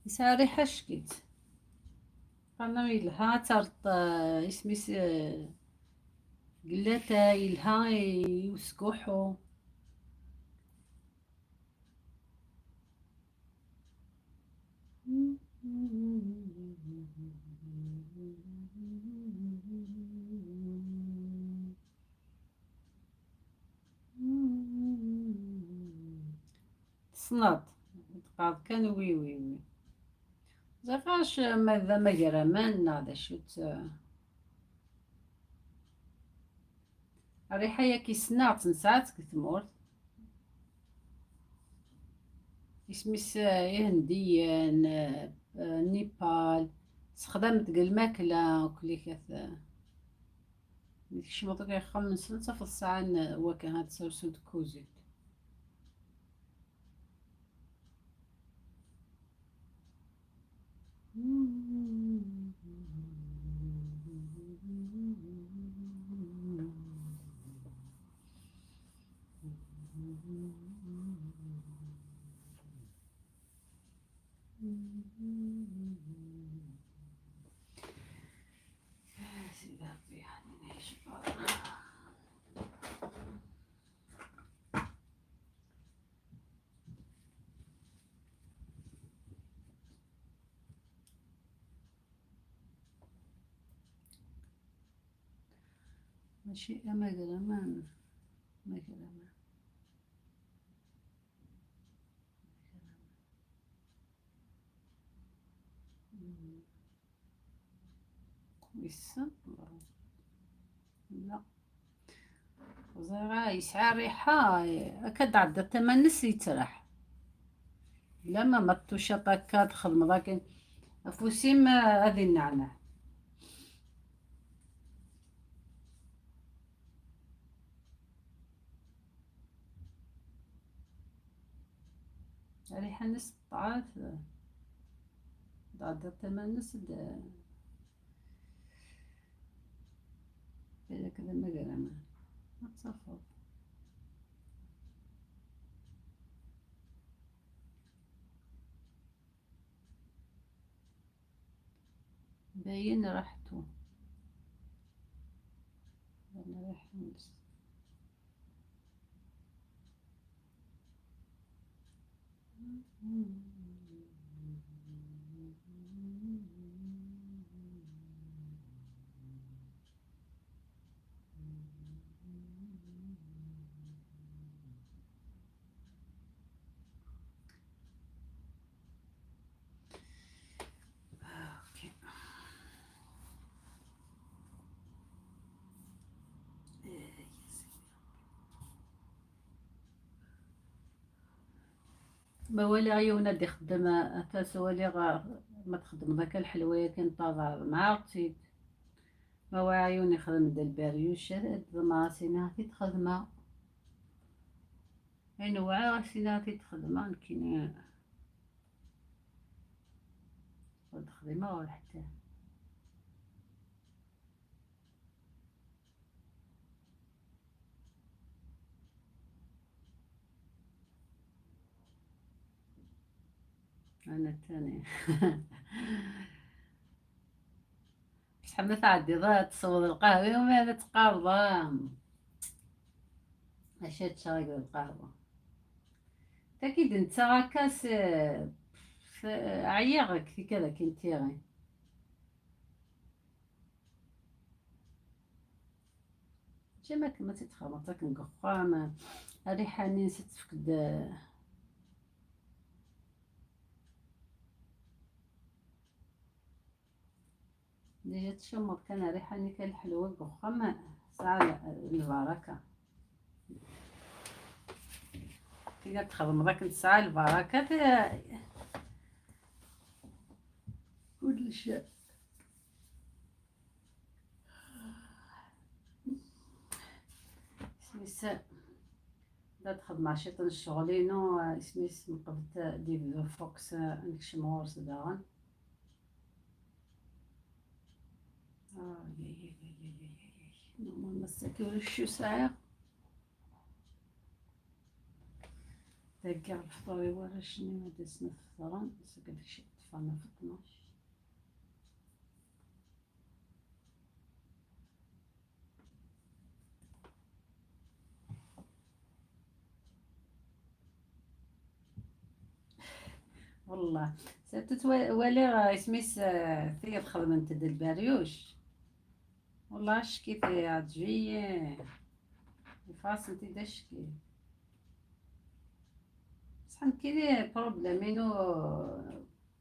يسعى ريحة شكيت قالنا يلها ترط اسميس قلاتا يلها يسكوحو. تصنط تقعد كان oui oui oui زعفاش ماذا مجرمان هذا شو الريحة يا كي سنعت نسعات كثمورت اسميس هنديان نيبال استخدمت الماكلة وكلي كث ديك مطوك يخمس نصف الساعة وكان هاد سرسود كوزيت. ماشي مجرمان مجرمان لا زرا يسعى ريحة هكا عدى تمنس يترح بلا ما مطوشة طاكا تخدم ذاك أفوسيم هذه النعناع. ريحة نس طعات عدى تمنس كذا كذا ما قال ما تصفط. باين راحته انا رايحة نس. ما ولي عيونا دي خدم اساس ولي ما تخدم ذاك الحلويه كان طابع مع رتيد ما هو عيوني خدم دا الباريوش ما سيناتي تخدمها انواع سيناتي تخدمها يمكن تخدمها ولا حتى أنا الثاني. بصح ما تعدي ضا تصوض القهوة وما تقارض أشد شراك القهوة تأكيد انت كاس عياغك في كذا كنتيغي جا ما تتخلط نقخام الريحة نسيت تفقد ديجا تشمر كان ريحة نيكا الحلوة قخام ساعة البركة كي تخدم راك ساعة البركة كل شيء. سميس دا تخدم مع شيطان الشغلينو سميس مقبت ديف فوكس نكشمور صداغن. نورمال ما شو ساعة تلقى الفطوري ورا شنو ما دسنا فطران سكت شي طفانا في 12. والله ساتت ولي سميس ثير خدمت د الباريوش والله شكي في تجي فاس انت دشكي بصح كاين بروبليمينو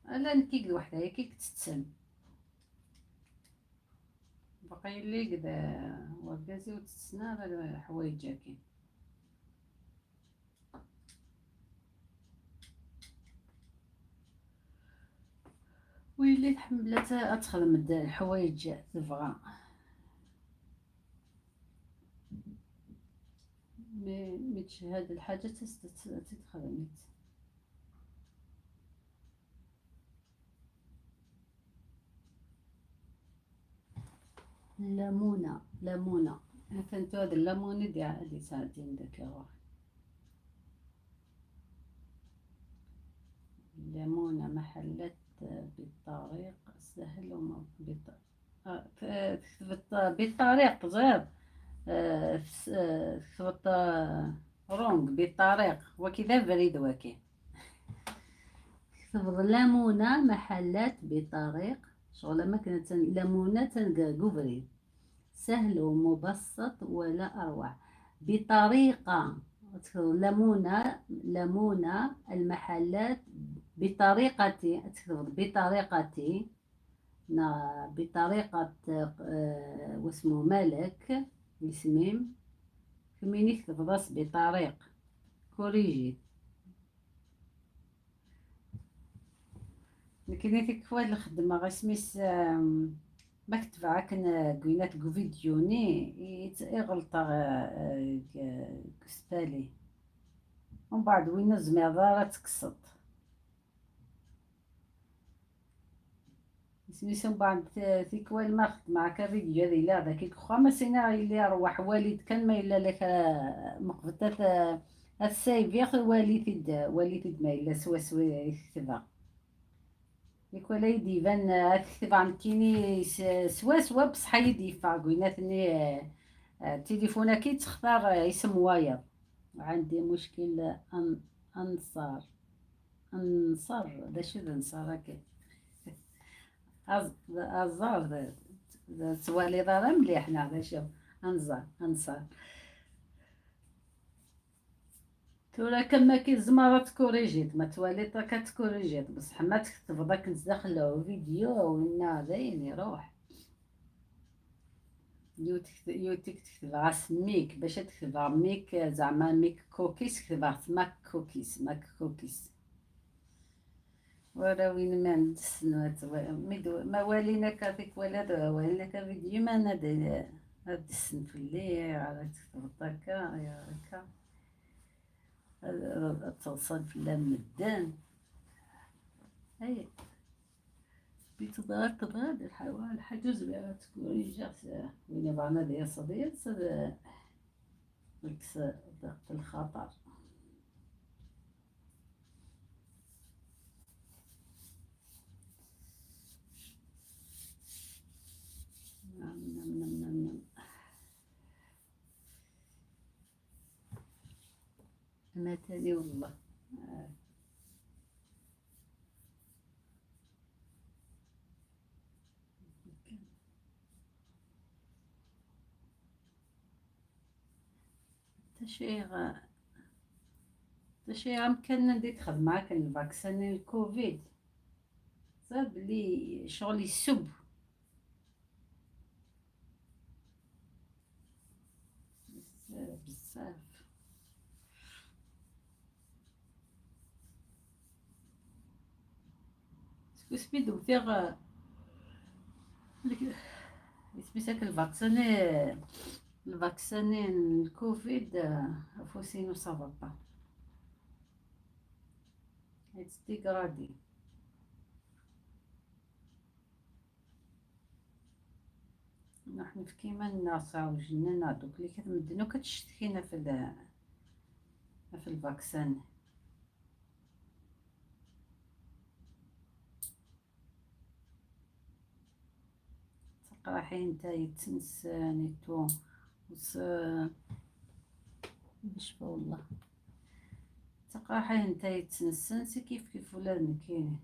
الا نكيك وحده كيك تتسن باقي لي كدا وكازي وتتسنى حوايجاكي. ويلي تحملات تخدم الحوايج تبغى مي هاد الحاجة تتخدمت. الليمونة ليمونة فهمتو هاد الليمونة ديال اللي ساعدين داك الروح. الليمونة محلات بالطريق سهل وما بالطريق زاد كتبت رونغ بالطريق وكذا بريد وكي كتبت ليمونة محلات بطريق شغل ما كانت ليمونة تنقا سهل ومبسط ولا أروع بطريقة ليمونة ليمونة المحلات بطريقتي بطريقتي بطريقة واسمه مالك اسميم كميني كتب راس بطريق كوريجي لكن تكوال الخدمة غا سميس ما كتبع كن كوينات كو فيديوني يغلط كسبالي ومن بعد وين الزميضة تكسط سميتو من بعد تيكوال ما خدم معاك فيديو هذه لا هذاك كخوا ما سينا اللي روح والد كان ما الا لك مقبتات السايفيغ والد ما الا سوا سوا يكتبها يكولا يديفان تكتب عن كيني سوا سوا بصح يديفا قويناتني تليفونك كي تختار اسم واير. عندي مشكل انصار انصار دا شو انصار هكا أزار توالي ضرا مليح هذا شو أنزار أنصار تورا كما كي الزمارة تكوريجيت ما توالي تا كتكوريجيت بصح ما تكتب داك ندخلو فيديو ونا باين يروح يوتيك تكتب غاس ميك باش تكتب ميك زعما ميك كوكيس كتب ماك كوكيس ماك كوكيس ولا وين ما ندسنو ما والينا كافيك ولا والينا كفيديو ما ندسن في الليل على تكتب هكا يا هكا توصل في اللام هاي بتضغط تضغط الحيوان الحجز تكون جات وين بعنا ديال صديق ضغط الخطر. نعم نعم نعم نعم نعم. ما تاني والله. تشي امكان ندي تخدم معاك ال vaccin الكوفيد صاب بلي شغل يسب بزاف بزاف. سميتو دوتيغ سميتك ال vaccin ال vaccin الكوفيد فوسينو ça va pas, it's dégradé. نحن في كيما الناس وجننا دوك اللي كتمدنو كتشتكينا في ال vaccin. تقرا حين تا يتنساني تو وس نشفى والله تقرا حين تا يتنسن سي كيف كيف ولا نكيني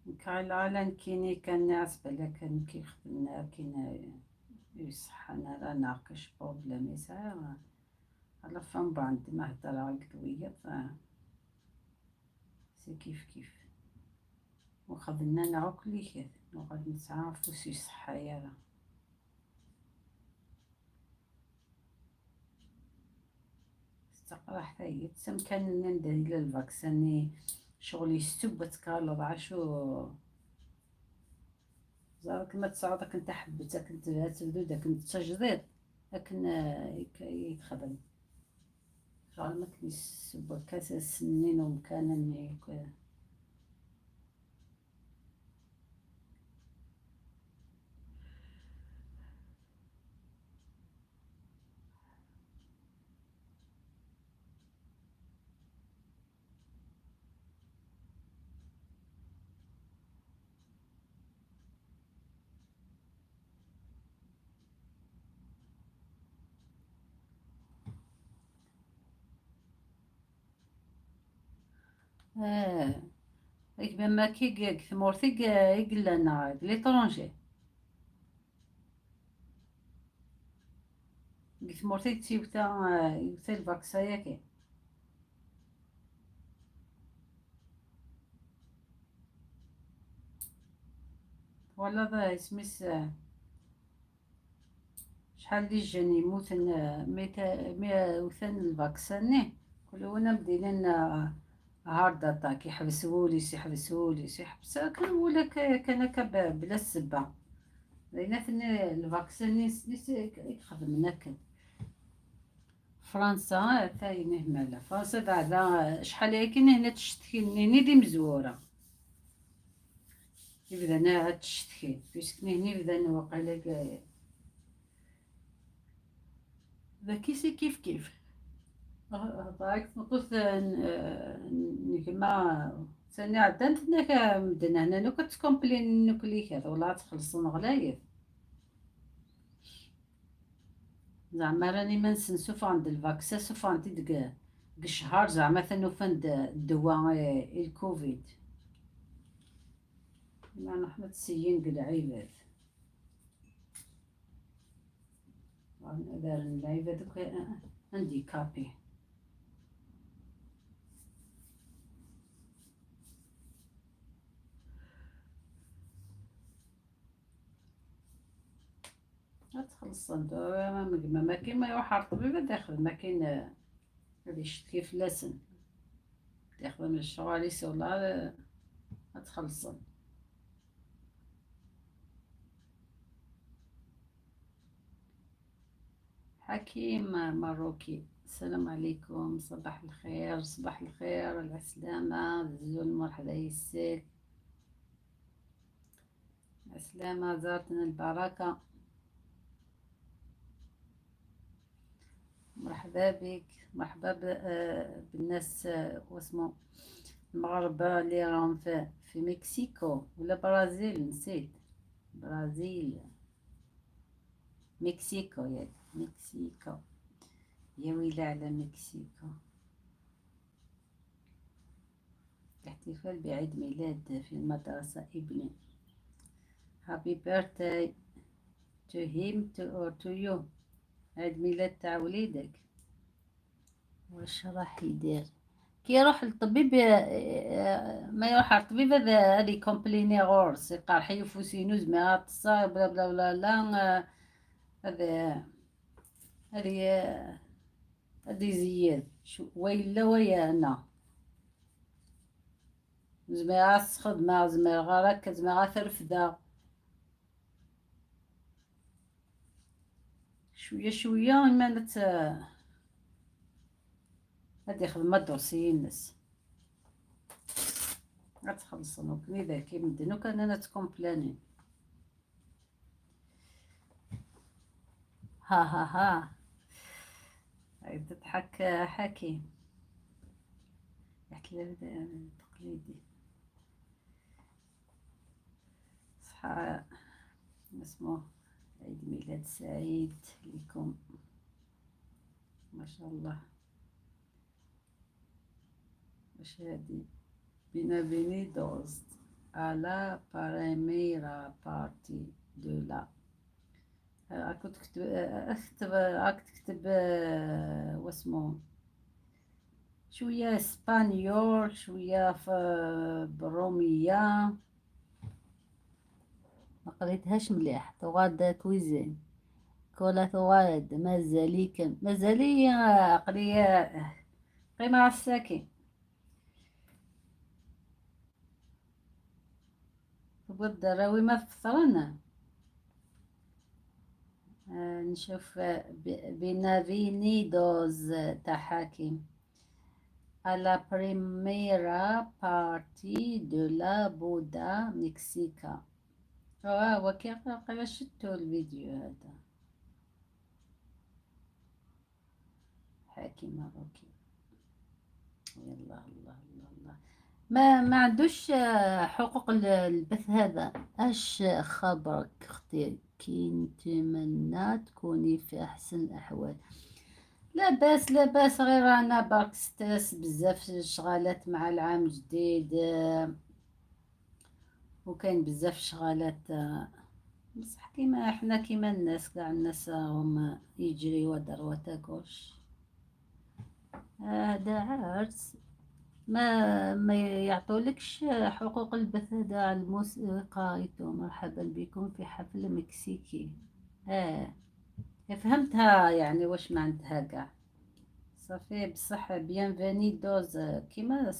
نكايلا نكيني كان ناس بلا كان كيخدمنا كاين يصحنا راه ناقش problème يسعى على فم بعد ما هضر على ف c'est كيف كيف وخدنا ناكل كذا نقعد نتعرفو سي صحة يا استقرا حتى هي تسم كان ندير ال vaccin شغل يستب تكالض عشو زارك ما تصعدك انت حبتك انت تبدو داك انت تجديد لكن يتخدم شغل ما كيسب كاس السنين ومكان ما كي ثمورتي يقلنا l'étranger ثمورتي تيوتا يوتا ال vaccin ياكي ولا ذا اسميس شحال les gens يموتن ميتا وثان ال vaccin كل وانا بدينا heart attack يحبسوليس يحبسوليس يحبس كان ولا كان بلا السبه لان ال vaccin نيس يخدم نكد. فرنسا ثاين همالة فرنسا بعدا شحال كاين هنا تشتكي ني دي مزوره يبدا انا تشتكي puisque هني بدا وقيلا ذاكي c'est كيف كيف ضاك نقص نكما ثاني عدان تناك مدنا هنا لو كتكومبلين نوكلي كذا ولا تخلصون غلايف زعما راني ما نسنسوف عند ال vaccin سوف عندي ديك الشهر زعما ثانوفان الدواء الكوفيد ما نحن تسيين بالعباد دار العباد handicapés. تخلص ما كاين ما يروح على الطبيب ياخذ ما كاين غادي يشتكي في لاسن ياخذ من الشغل ولا تخلصن. حكيم مروكي السلام عليكم، صباح الخير، صباح الخير، العسلامة الزول مرحبا يسيك العسلامة، زارتنا البركة، مرحبا بك، مرحبا بالناس واسمو المغاربة اللي راهم في مكسيكو ولا برازيل، نسيت برازيل مكسيكو، يا مكسيكو، يا ويلي على مكسيكو. الاحتفال بعيد ميلاد في المدرسة ابني، happy birthday to him to or to you، عيد ميلاد تاع وليدك. واش راح يدير كي يروح للطبيب؟ ما يروح على الطبيب هذا هذه كومبليني غورس يقال حيفوسينوز ما تصا بلا بلا بلا لا، هذا هذه هذه زياد شو ويلا ويا انا زعما خدمة زعما غير زعما غير ترفدا شوية شوية ما نت هادي خدمة dossier الناس غتخلص وكني كي مدنو كان انا تكومبلاني. ها ها ها هاي تضحك حكي يحكي تقليدي صحة اسمه. عيد ميلاد سعيد لكم ما شاء الله. واش هادي؟ Bienvenidos a la primera parte de la كنت تكتب اكتب راك تكتب واسمو شوية espagnol شوية في بالرومية، ما قريتهاش مليح. ثغاد cuisine كولا ثغاد مازالي كم مازالي قرية قيمة على الساكن. الدراوي ما فطرنا. نشوف bienvenidos تاع حاكم à la primera partie de la boda mexica. هو كي قرا شتو الفيديو هذا حاكم مروكي. يلا الله الله الله، ما عندوش حقوق البث هذا. اش خبرك اختي؟ كي نتمنى تكوني في احسن الاحوال. لا باس لا باس، غير انا برك stress بزاف شغالات مع العام الجديد، وكاين بزاف شغالات. بصح كيما حنا كيما الناس كاع الناس راهم يجريو à droite à gauche. هذا عرس ما يعطولكش حقوق البث هذا على الموسيقى. مرحبا بكم في حفل مكسيكي. فهمتها يعني واش معناتها كاع صافي. بصح bienvenidos كيما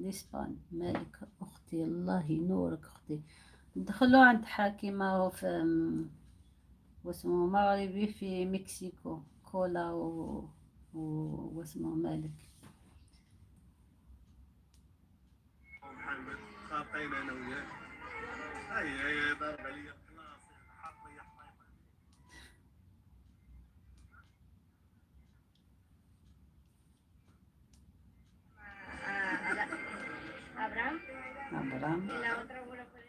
l'Espagne. مالك اختي؟ الله ينورك اختي. دخلوا عند حاكمه في واسمه مغربي في مكسيكو كولا واسمه مالك. محمد خاطينا انا وياك. هاي هاي ضرب عليا الكلاس حاط لي حطيطه. Abraham. ابرام. Y la otra abuela fue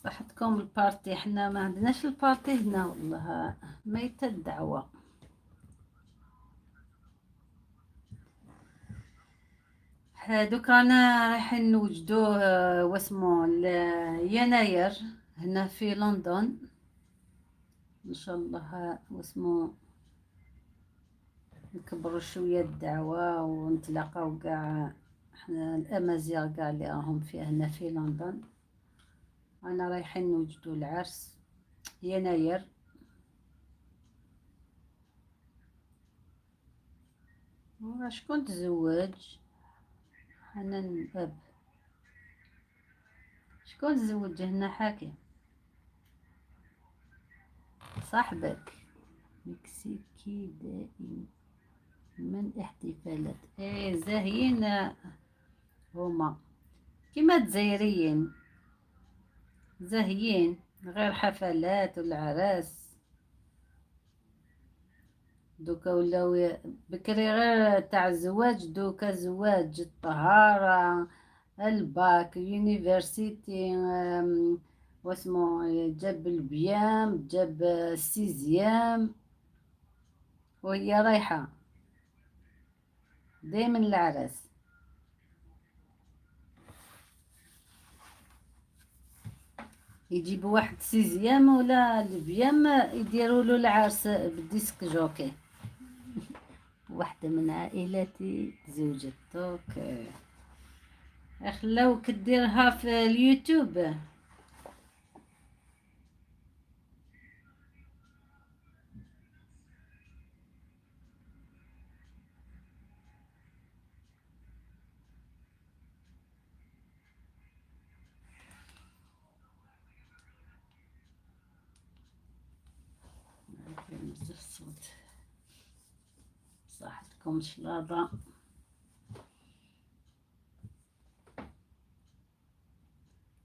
صحتكم ال party. حنا ما عندناش ال party هنا والله، ميتة الدعوة. دوك رانا رايحين نوجدوه واسمو يناير هنا في لندن ان شاء الله. واسمو نكبروا شوية الدعوة ونتلاقاو كاع حنا الامازيغ كاع اللي راهم في هنا في لندن. انا رايحين نوجدوا العرس يناير. شكون تزوج؟ حنان الاب. شكون تزوج هنا؟ حاكم صاحبك مكسيكي دائم من احتفالات. ايه زاهيين هما كيما الجزائريين، زاهيين غير حفلات والعراس. دوكا ولاو بكري غير تاع الزواج، دوكا زواج الطهارة ال bac université، واسمو جاب ال BEM جاب ال sixième وهي رايحة دايما العراس. يجيبوا واحد sixième ولا ال BEM يديروا له العرس بال disc-jockey. واحدة من عائلتي تزوجت دوك خلاوك ديرها في اليوتيوب. بزاف الصوت. صحتكم شلاضة.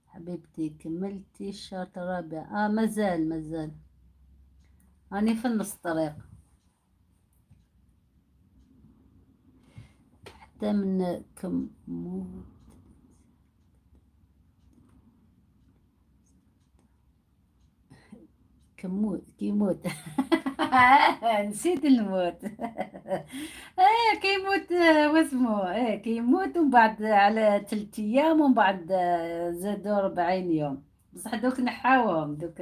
حبيبتي كملتي الشرط الرابع؟ مازال مازال، راني في النص الطريق. حتى من كم كموت كيموت نسيت الموت. كيموت، واسمو كيموت، ومن بعد على 3 ايام، ومن بعد زادوا 40 يوم. بصح دوك نحاوهم، دوك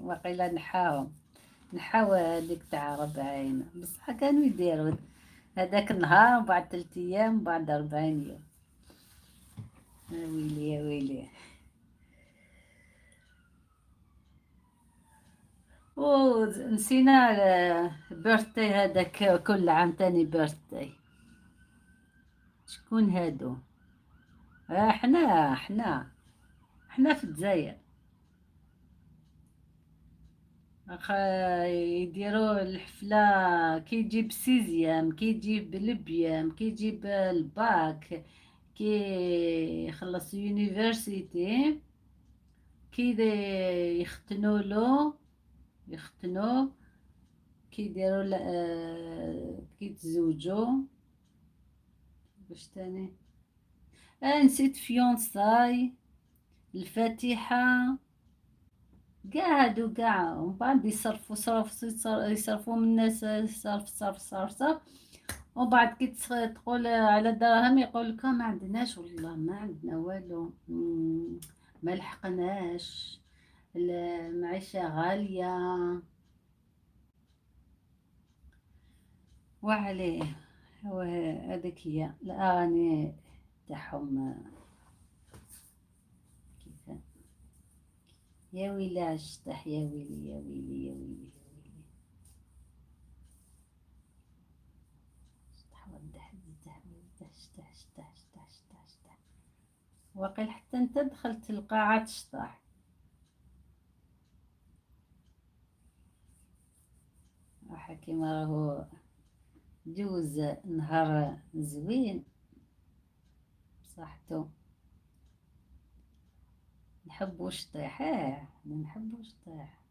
وقيلا نحاهم، نحاو هذيك تاع 40. بصح كانوا يديروا هذاك النهار، ومن بعد 3 ايام، ومن بعد 40 يوم. يا ويلي يا ويلي. ونسينا birthday هذاك كل عام تاني birthday. شكون هادو؟ احنا احنا احنا في الجزائر. يديروا الحفلة كي يجيب sixième، كي يجيب ال BEM، كي يجيب الباك، كي يخلص university، كي يختنوا له، يختنوا، كي يديروا كي يتزوجوا. واش تاني؟ نسيت fiançailles، الفاتحة، كاع هادو كاع. ومن بعد يصرفوا صرف، يصرفوا من الناس، صرف صرف صرف صرف. ومن بعد كي تقول على الدراهم يقول لك ما عندناش، والله ما عندنا والو، ما لحقناش، المعيشة غالية. وعليه هو هذيك هي الأغاني تاعهم. كيف يا ويلي عشتح، يا ويلي يا ويلي يا ويلي يا ويلي. شطح ودح زدح ودح شطح شطح شطح شطح شطح. وقيل حتى انت دخلت القاعة تشطح. حكيم راهو جوز نهار زوين بصحتو. نحبو الشطيح، نحبو الشطيح،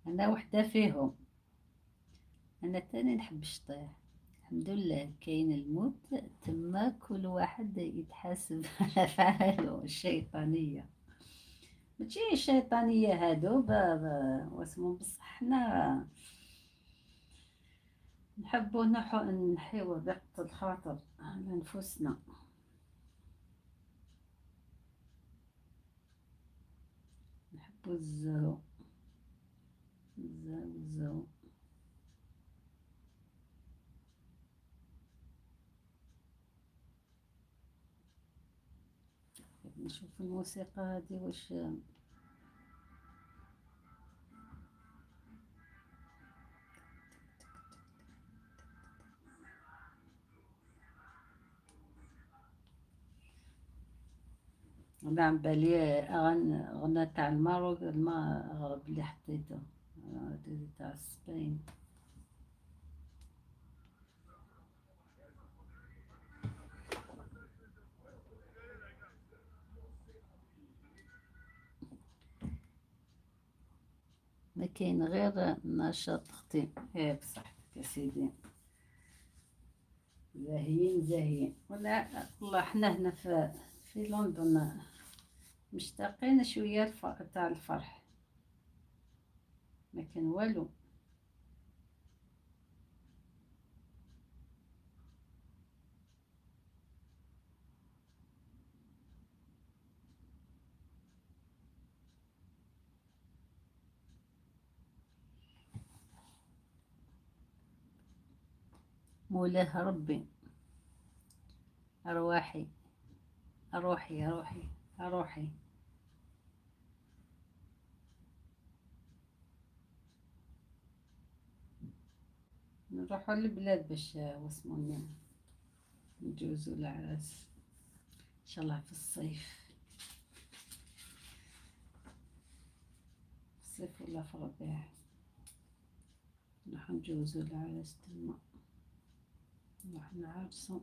انا وحده فيهم، انا تاني نحب الشطيح. الحمد لله كاين الموت تما، كل واحد يتحاسب على فعله. الشيطانيه ماشي الشيطانيه هادو واسمو، بصح حنا نحبو نحيو ضغط الخاطر على نفوسنا. نحبو الزهو الزهو الزهو. نشوف الموسيقى هذه واش. انا عم بالي غنى تاع الماروك، المغرب اللي حطيته تاع سبين. ما كاين غير نشاط اختي. ايه بصحتك يا سيدي، زاهيين زاهيين. ولا والله حنا هنا في لندن مشتاقين شويه تاع الفرح، ما كان والو. مولاه ربي. أرواحي أروحي أروحي أروحي. نروحو للبلاد باش واسمو نجوزو العراس ان شاء الله في الصيف، في الصيف ولا في الربيع نروحو نجوزو العراس تما، نروح نعرسو.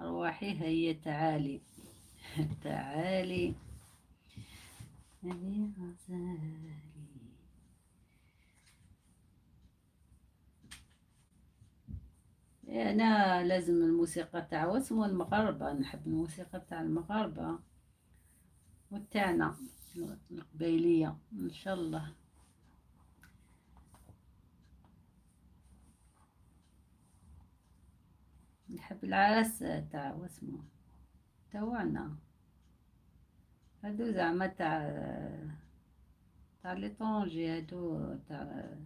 أرواحي هيا تعالي تعالي يا غزالي. أنا لازم الموسيقى تاع واسمو المغاربة، نحب الموسيقى تاع المغاربة وتاعنا القبيلية إن شاء الله. نحب العراس تاع واسمو تاعنا هادو زعما تاع l'étranger، هادو تاع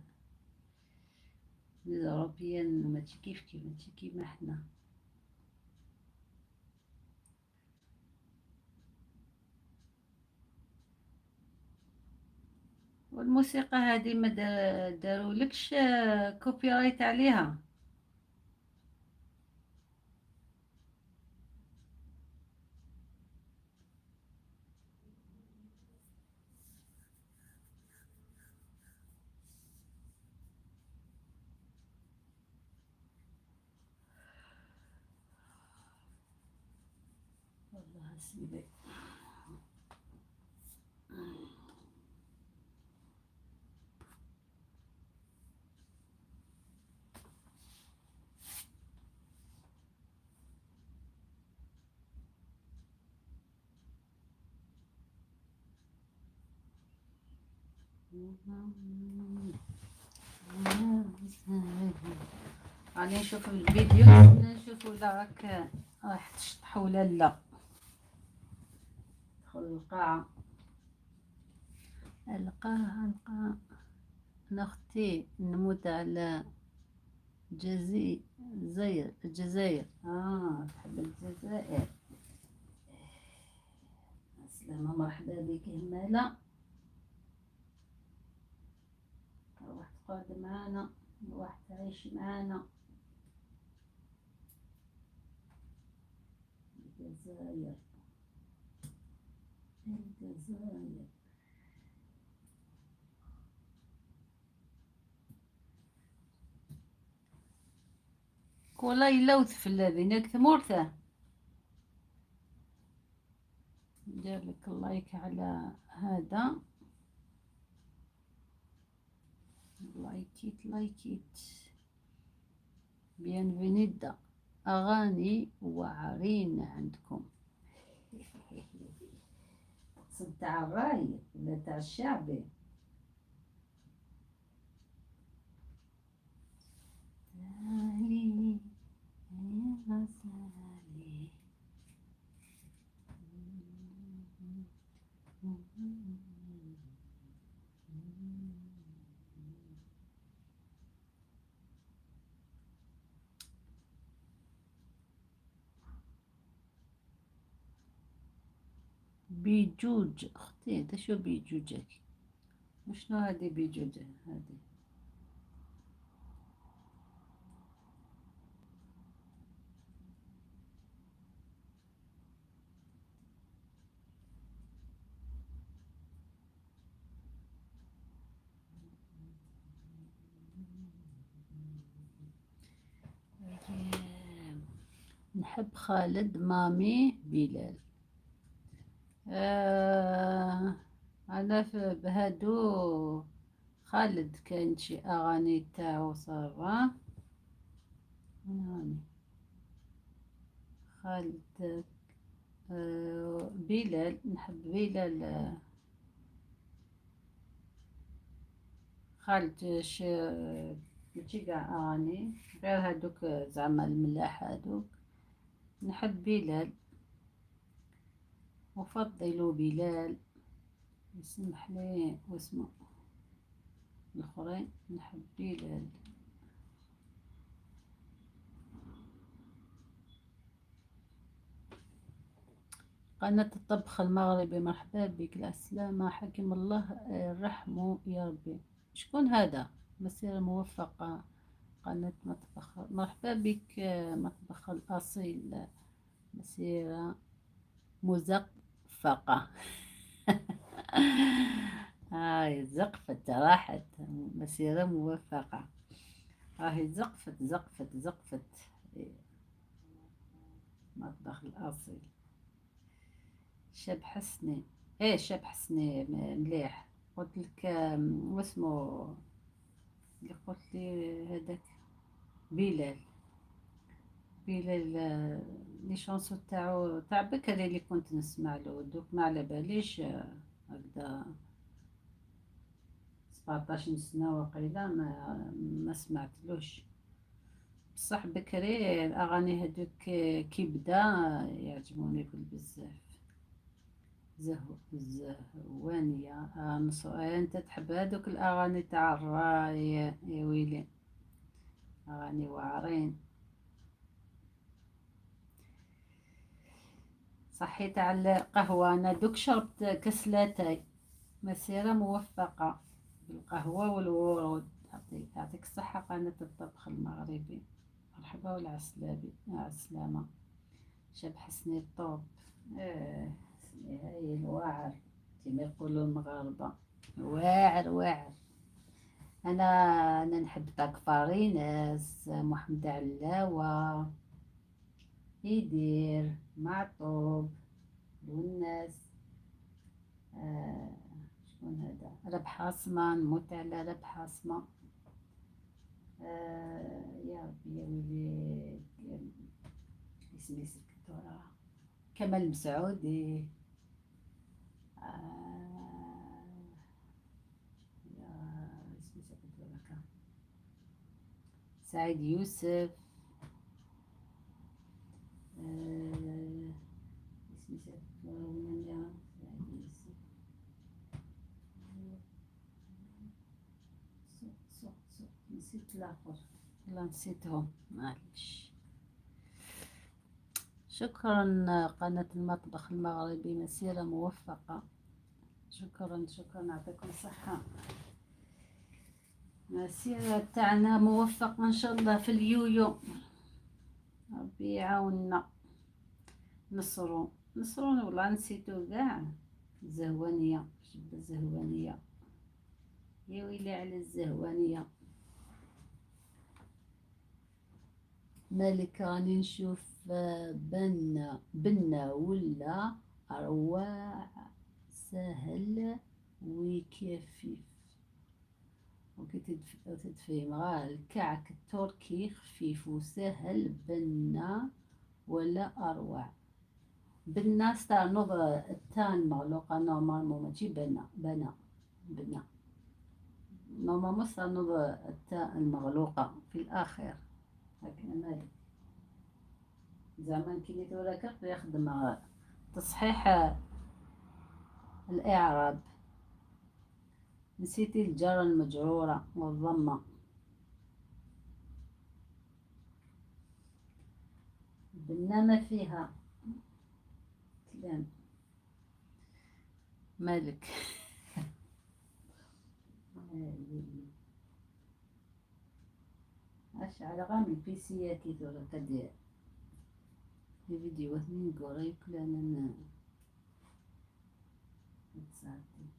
les européens، ماشي كيف كيف، ماشي كيما حنا. والموسيقى هذه ما دارولكش copyright عليها. والله سيدي غادي نشوف الفيديو، نشوف ولا راك راح تشطح ولا لا. دخل القاعة، القاعة القاعة. أنا أختي نموت على الجزائر، الجزائر. تحب الجزائر. السلامة، مرحبا بك همالة، روح تقعد معانا، روح تعيش معانا. الجزائر الجزائر. كولا يلوث في الذين ثمورته. ندير لك اللايك على هذا، لايكيت لايكيت. بيانفينيدا، أغاني وعرين عندكم. تقصد تاع الراي ولا تاع الشعبي؟ تعالي يا غزالي. بيجوج اختي، هذا شو بيجوجك؟ وشنو هادي بيجوج هادي؟ نحب خالد مامي بلال. أنا بهادو خالد كاين شي أغاني تاعو صافا. أغاني خالد، بلال، نحب بلال. خالد ماشي كاع أغاني، غير هادوك زعما الملاح هادوك. نحب بلال، أفضل بلال، يسمح لي واسمه. الاخرين نحب بلال. قناة الطبخ المغربي مرحبا بك. السلامة حكم الله الرحمة يا ربي. شكون هذا؟ مسيرة موفقة. قناة مطبخ، مرحبا بك. مطبخ الأصيل، مسيرة مزقفقة. هاي زقفت راحت، مسيرة موفقة. راهي زقفت زقفت زقفت. مطبخ الأصيل. شاب حسني، ايه شاب حسني مليح. قلت لك واسمو اللي قلت لي هذاك بلال. بلال les chansons تاعو تاع بكري اللي كنت نسمع له، دوك ما على باليش هكذا 17 سنة وقيله ما سمعتلوش. بصح بكري الاغاني هذوك كي بدا يعجبوني بزاف. زهوانية. انت تحب هذوك الاغاني تاع الراي يا ويلي، اغاني واعرين. صحيت على القهوة، انا دوك شربت كاس لاتاي. مسيرة موفقة بالقهوة والورود. يعطيك الصحة قناة الطبخ المغربي. مرحبا والعسلابي، مع السلامة. شاب حسني الطوب، حسني هايل واعر كما يقولوا المغاربة، واعر واعر. انا نحب طاكفاريناس، محمد علاوة، يدير معطوب، والناس. شكون هذا؟ ربح عصمان، نموت على ربح عصمان. يا ربي يا ويلي، اسمي سكتورة. كمال مسعودي. يا اسمي سكتورة. سعيد يوسف. اسمي سكتورة. سعيد يوسف. نسيت الاخر، والله نسيتهم، معليش. شكرا قناة المطبخ المغربي، مسيرة موفقة. شكرا شكرا، يعطيكم الصحة. مسيرة تاعنا موفقة ان شاء الله في اليويو، ربي يعاوننا. نصرو نصرو، والله نسيتو كاع. الزهوانية، جبة الزهوانية، يا ويلي على الزهوانية. مالك راني نشوف بنا ولا أرواع سهل وكفيف. وكي تدفي غا الكعك التركي خفيف وسهل، بنا ولا أروع. بنا ستار نوض التان مغلوقة normalement، ماشي بنا بنا بنا، normalement ستار نوض التاء المغلوقة في الأخير. هكا مالك زعما كي ولا يخدم تصحيح الإعراب. نسيتي الجر المجرورة والضمة. بنا ما فيها كلام. مالك اش على غام البيسيات كي تورا تدير في فيديو اثنين قريب كلنا نتساعدين.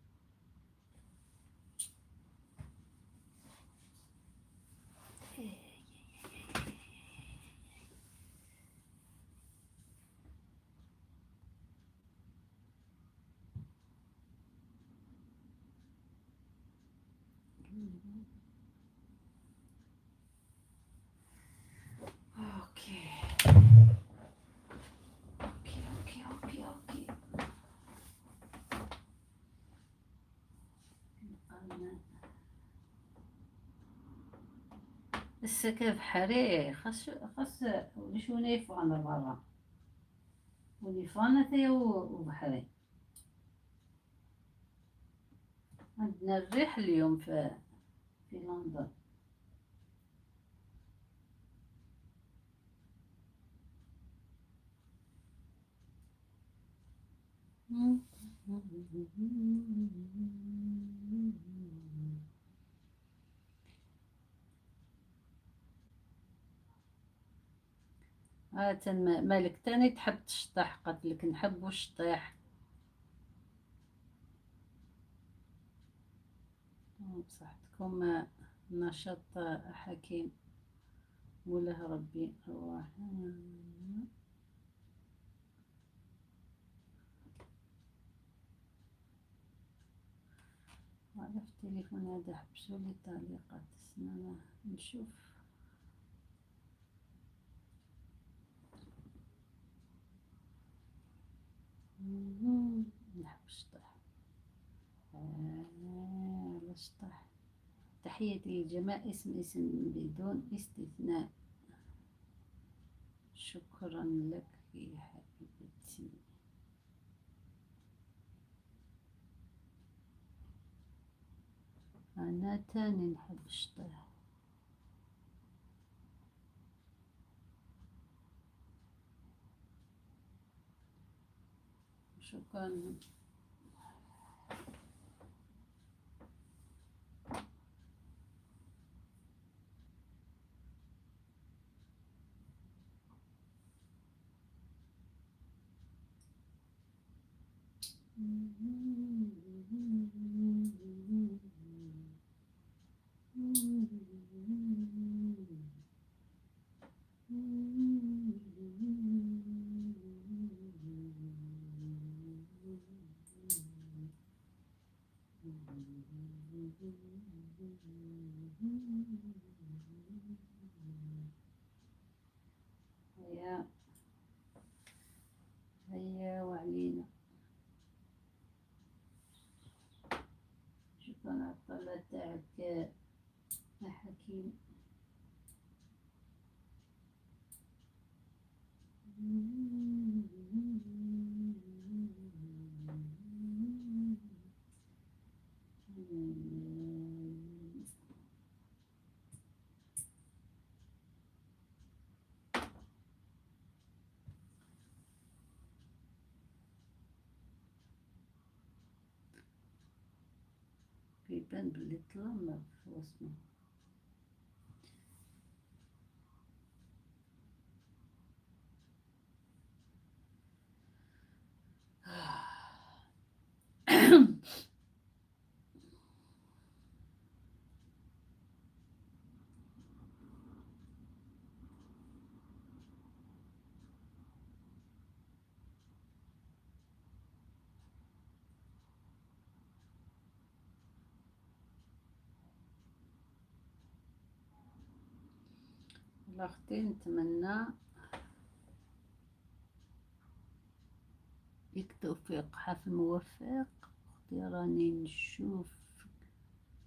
okay okay okay okay okay. السكة بحري خاص خاص وليش ونيفون برا ونيفون ثيا وبحري. عندنا الريح اليوم في في لندن. تن مالك تاني تحب تشطح، قالت لك نحب الشطيح. بصحتكم نشاط حكيم وله ربي أرواح. عرفت التليفون هذا حبسوا لي التعليقات، استنى نشوف. نحب الشطح، الشطح. تحياتي للجميع، اسم اسم بدون استثناء. شكرا لك يا حبيبتي. أنا تاني نحب الشطح. شكرا. هيا هيا وعلينا. شكرا على الطلة تاعك يا حكيم. كيبان بلي طلع في وسطنا. والله اختي نتمنى لك توفيق، حفل موفق اختي. راني نشوف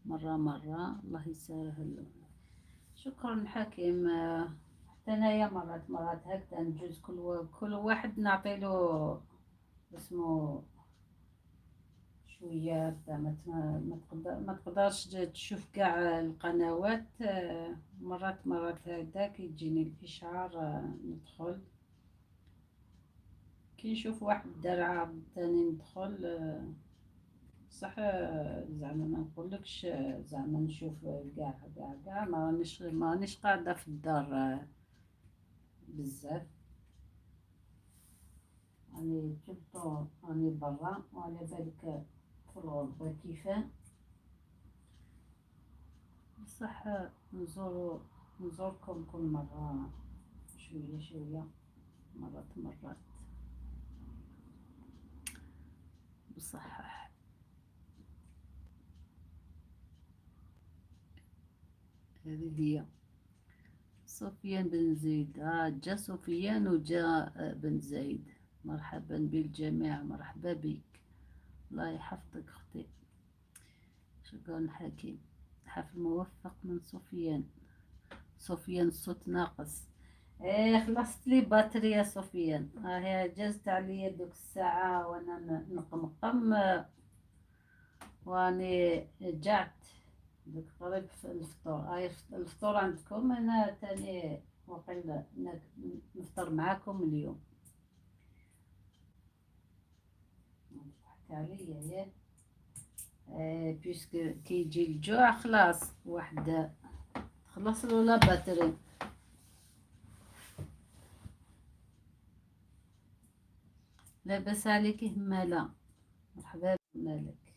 مرة مرة، الله يسهل. شكرا حكيم. حتى انايا مرات مرات هكذا نجوز كل واحد نعطيلو اسمو شوية هكذا، ما تقدرش تشوف كاع القنوات. مرات مرات هكذا كيجيني الاشعار ندخل، كي نشوف واحد دار عرض ثاني ندخل. صح زعما ما نقولكش زعما نشوف كاع كاع كاع، مانيش قاعدة في الدار بزاف، راني tout راني برا، وعلى بالك في الغربة كيفاه. بصح نزوركم كل مرة شوية شوية، مرات مرات. بصح هذه هي سفيان بن زيد. جا سفيان وجا بن زيد. مرحبا بالجميع، مرحبا بك، الله يحفظك اختي. شكرا حكيم. حفل موفق من سفيان. سفيان الصوت ناقص. ايه خلصت لي batterie يا سفيان، هي جازت عليا دوك الساعة وانا نقمقم واني جعت. دوك قريب الفطور، هاي الفطور عندكم. انا تاني وقيل نفطر معاكم اليوم. تضحك عليا ياه، puisque كي يجي الجوع خلاص واحد خلص له la batterie. لاباس عليك همالة، مرحبا مالك.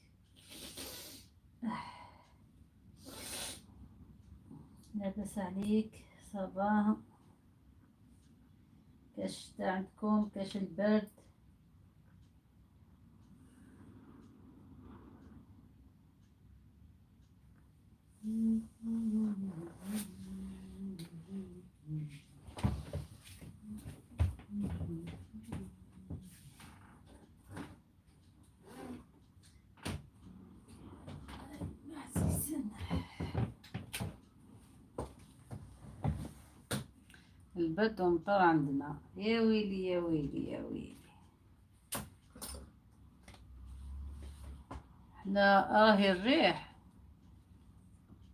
لاباس عليك، ça va؟ كاش شتا عندكم؟ كاش البرد؟ البرد ومطر عندنا، يا ويلي يا ويلي يا ويلي. حنا راهي الريح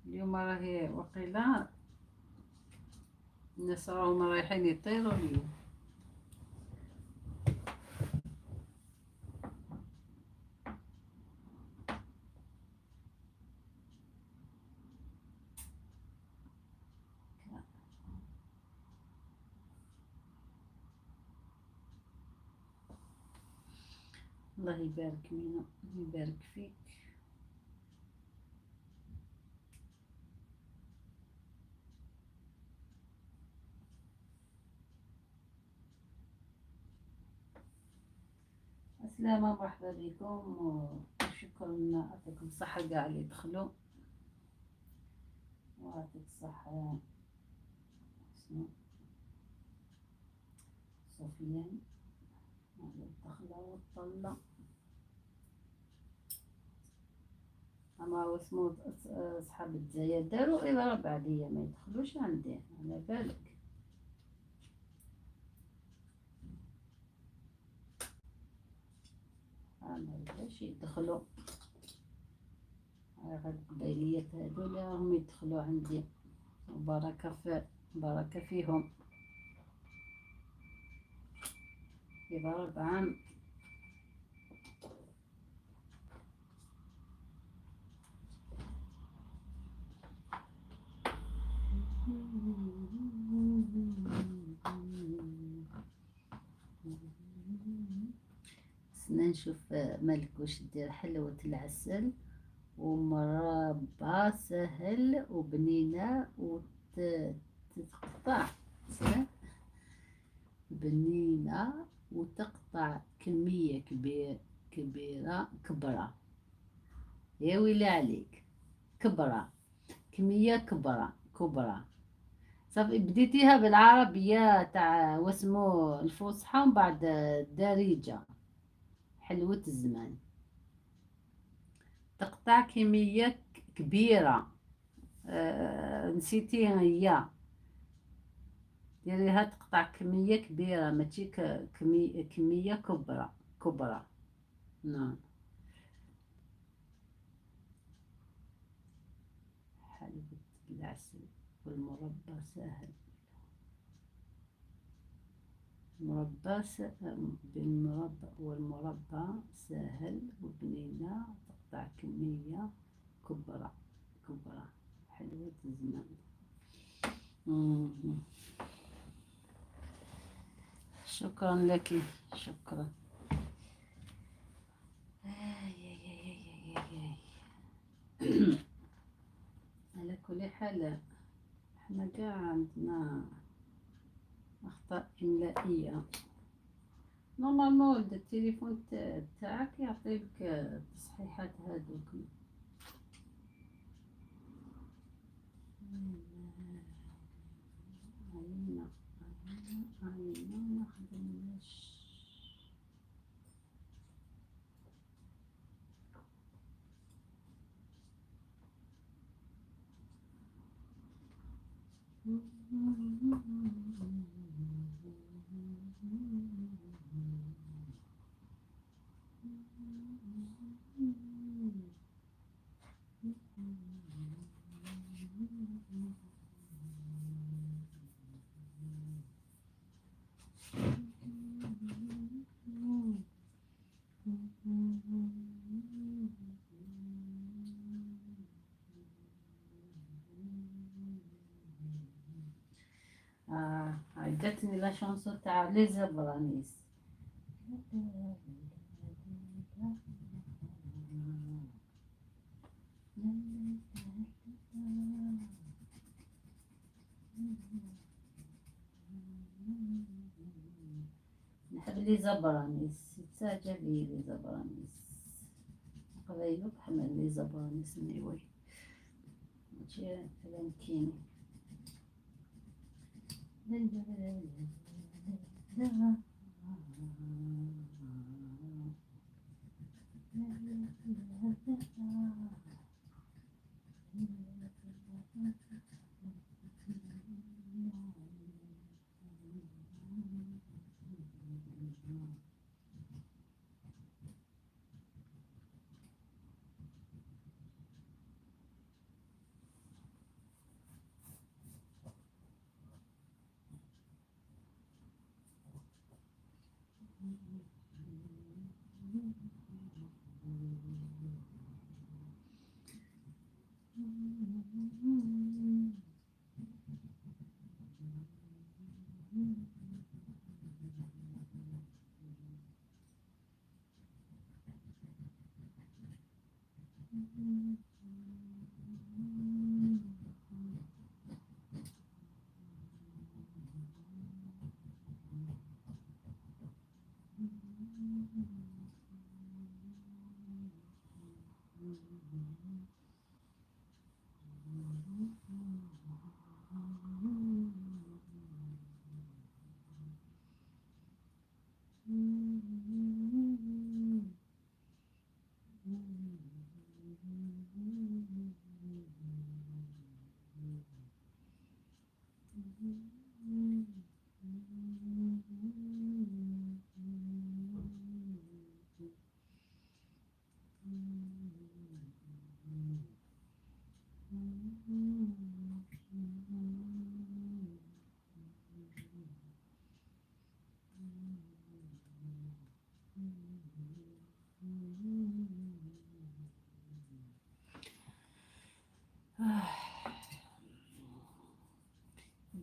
اليوم، راهي وقيلة الناس راهم رايحين يطيروا اليوم. الله يبارك مينا، يبارك فيك. السلامة، مرحبا بكم وشكرا، يعطيكم الصحة كاع اللي دخلوا، ويعطيك الصحة شنو سفيان على الدخلة والطلة. أما واسمو صحاب الجزائر داروا إضراب عليا، ما يدخلوش عندي على بالك. ما باش يدخلوا غير القبيليات هادو اللي راهم يدخلوا عندي، وبركة في بركة فيهم. إضراب عام. خصنا نشوف مالك واش دير حلوة العسل ومربى سهل وبنينة وتتقطع بنينة وتقطع كمية كبيرة كبرة. يا ويلي عليك، كبرة، كمية كبرة كبرة. صافي بديتيها بالعربية تاع واسمو الفصحى ومن بعد الدارجة. حلوة الزمان تقطع كمية كبيرة. نسيتيها هي ديريها تقطع كمية كبيرة ماشي كمية كبرى كبرى. نعم حلوة العسل والمربى سهل. مربى بالمربى والمربى سهل وبنينة تقطع كمية كبرى كبرى. حلوة الزمان. شكرا لك، شكرا. على كل حال احنا كاع عندنا أخطاء إملائية. normalement التليفون تاعك يعطيك التصحيحات هادوك. عينا عينا ما خدمناش. عجبتني la chanson تاع les Abranis. نحب les Abranis، تعجبني les Abranis. قبايلو حمل les Abranis نيوي ماشي فلانكيني. لا لا لا لا لا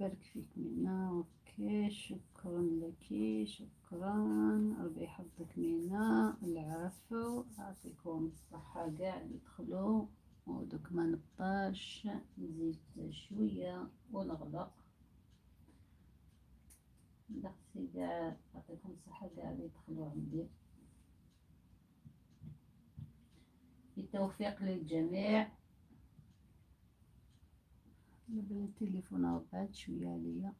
بارك فيك مينا. OK شكرا لك، شكرا، ربي يحفظك مينا. العفو، يعطيكم الصحة كاع اللي دخلوا. ودوك ما نبطاش نزيد شوية ونغلق. ميرسي كاع، يعطيكم الصحة كاع اللي دخلوا عندي. بالتوفيق للجميع. دابا التليفون بعد شوية عليا.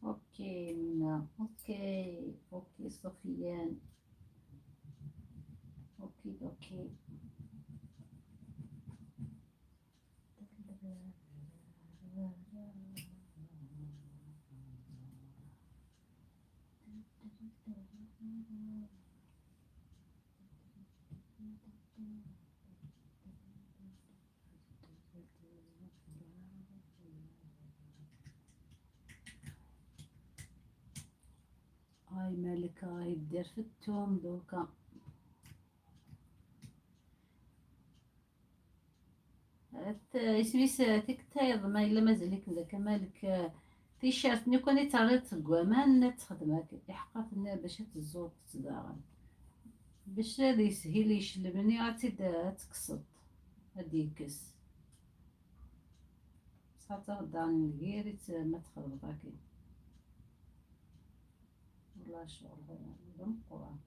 OK مينا، OK OK سفيان، OK OK. هاي مالك راهي دير في التوم دوكا. اسميس تيك ما الا مازالك ذاك مالك تيشيرت ني كون تعرض تقوامان تخدمك يحقق باش تزور تداغن باش هذا يسهل يشلبني غاتي تكسط هادي يكس بصح تغدا نغير ما تخربطاكي والله شغل مقران.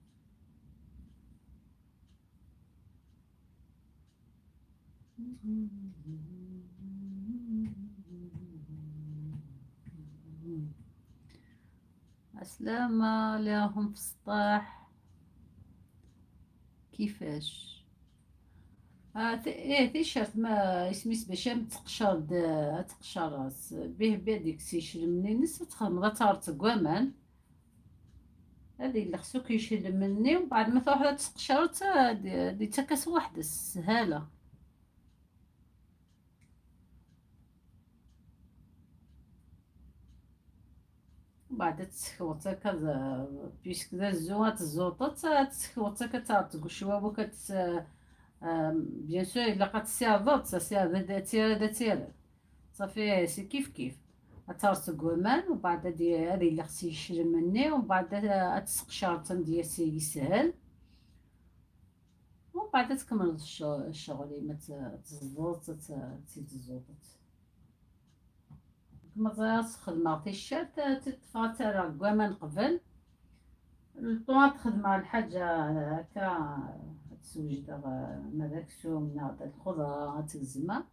عسلامة اللي راهم في السطاح. كيفاش؟ ايه تيشرت ما اسميس باش تقشر تقشر به بهذيك سيشرمني نس تخدم تارت كوامان هذه اللي خصو يشرب مني، ومن بعد ما تروح تقشر دي تكاس واحدة سهالة. وبعد تسخوت هكا بيسك ذا الزو تزوطت تسخوت هكا تارت شوا كت بيان سور الا قد سيرضت سيرض تيرا تيرا صافي سي كيف كيف تارت كوامان. وبعد هذه اللي خصو يشرب مني، ومن بعد تسقشر تندير سي يسهل، ومن بعد تكمل الشغل ما تزوط تزوطت كما تخدم تيشرت تطفى ترى كوامان قبل الطون تخدم الحاجة هكا تسوجد ماذاك سوم الخضرة تزما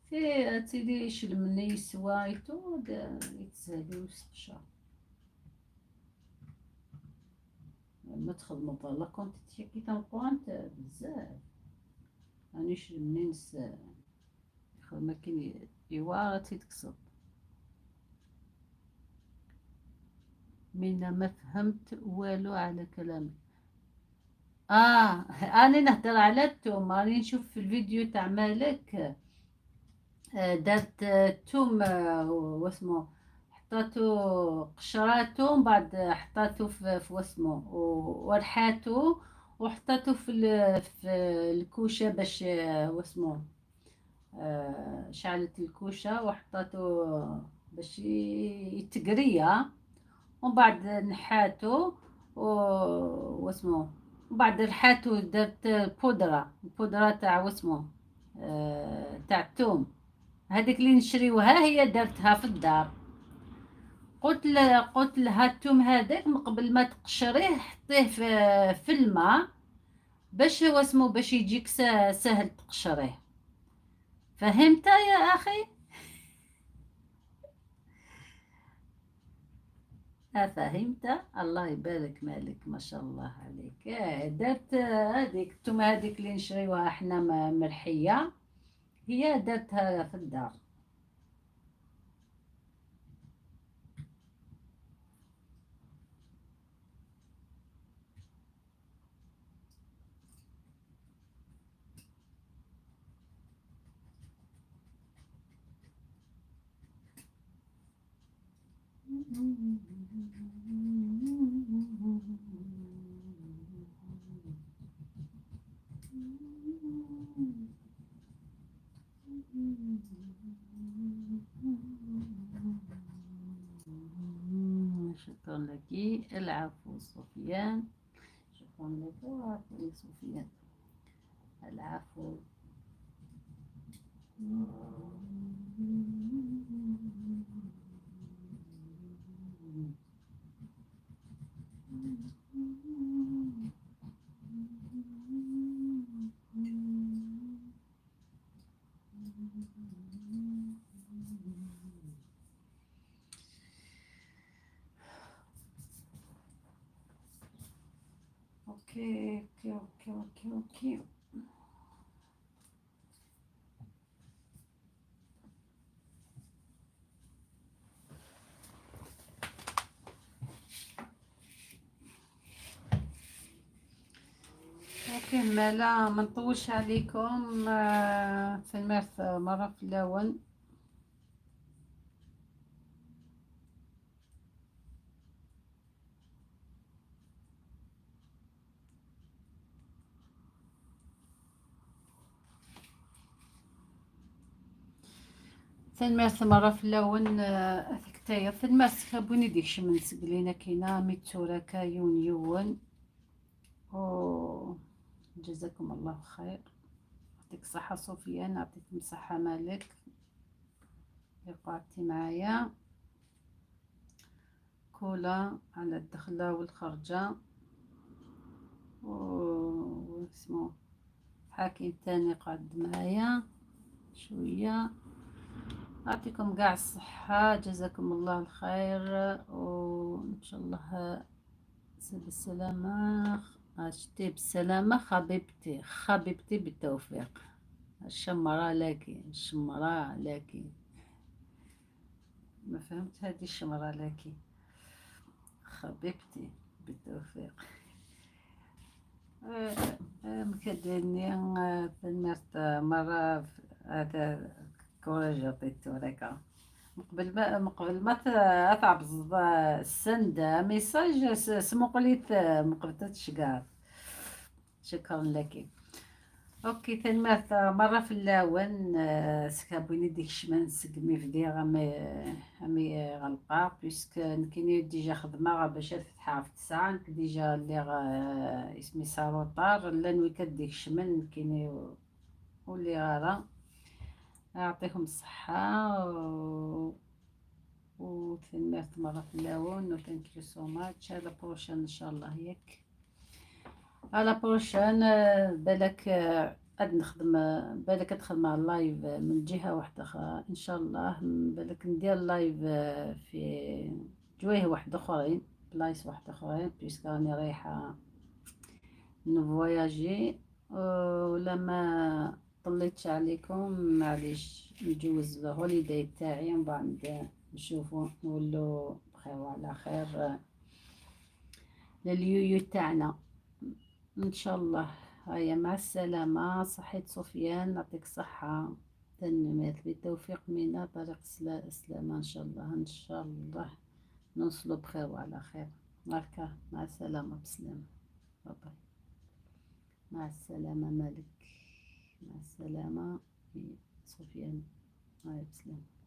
في تيدي شلمني يسوا يتسهلو ويسقشر. ما تخدمو لا كونتيتي كي تنقوانت بزاف راني شلمني نس خدمة كاين إوا تيتكسب. مينا ما فهمت والو على كلامك. انا نهضر على التوم، راني نشوف في الفيديو تاع مالك دارت التوم واسمو حطاتو قشراتو، من بعد حطاتو في واسمو ورحاتو وحطاتو في الكوشة باش واسمو شعلت الكوشة وحطاتو باش يتقريا، ومن بعد نحاتو واسمو ومن بعد رحاتو درت بودره، البودره تاع واسمو تاع الثوم هذيك اللي نشريوها هي درتها في الدار. قلت لها الثوم هذاك من قبل ما تقشريه حطيه في الماء باش واسمو باش يجيك سهل تقشريه. فهمت يا اخي؟ أفهمت؟ الله يبارك مالك ما شاء الله عليك. درت هذيك الثوم هذيك اللي نشريوها حنا مرحيه، هي درتها في الدار. شكرا لك. العفو سفيان، شكرا لك. العفو سفيان، العفو. okay okay okay okay okay. okay مالا ما نطولش عليكم. في المرث مرة في اللون. ثانميرث مرة في اللون ثكتايا ثانميرث كابوني ديك شمن سقلينا كاينة ميتوراكا يون يون. أو جزاكم الله خير. يعطيك الصحة صوفيان، يعطيكم الصحة مالك اللي قعدتي معايا. كولا على الدخلة والخرجة. و اسمو حاكم تاني قعد معايا شوية. يعطيكم قاع الصحة، جزاكم الله الخير، وإن شاء الله بالسلامة. أشتي بالسلامة حبيبتي، حبيبتي بالتوفيق. الشمرة لك، الشمرة لك. ما فهمت هذه الشمرة لك حبيبتي بالتوفيق. مكدني تنمرت مرة هذا courage عطيتو هكا من قبل ما تعبز send message سمقليت مقبل تشقار. شكرا لك. OK، تنمرت مرة في اللاون سكابويني ديك الشمان سقمي فدي غامي امي غلقا puisque نكيني déjà خدمة باش تفتحها في 9. نك déjà اللي اسمي صاروطار لا نويكا ديك الشمان كيني واللي غارة. يعطيكم الصحة و تنمرت مرة في اللاون و thank you so much. à la prochaine ان شاء الله، ياك à la prochaine. بالك غاد نخدم، بالك ادخل مع ال live من جهة واحدة أخرى إن شاء الله، بالك ندير live في جوايه واحد أخرين، بلايص واحد أخرين، puisque راني رايحة نفواياجي. ولا ما طليتش عليكم معليش، نجوز ال holiday تاعي ومن بعد نشوفو نولو بخير وعلى خير لليويو تاعنا ان شاء الله. هيا مع السلامة. صحيت سفيان، يعطيك الصحة. تنميت بالتوفيق منا طريق السلامة ان شاء الله. ان شاء الله نوصلوا بخير وعلى خير. هكا مع السلامة، بسلامة، bye bye. مع السلامة مالك، مع السلامة سفيان، هيا بسلامة.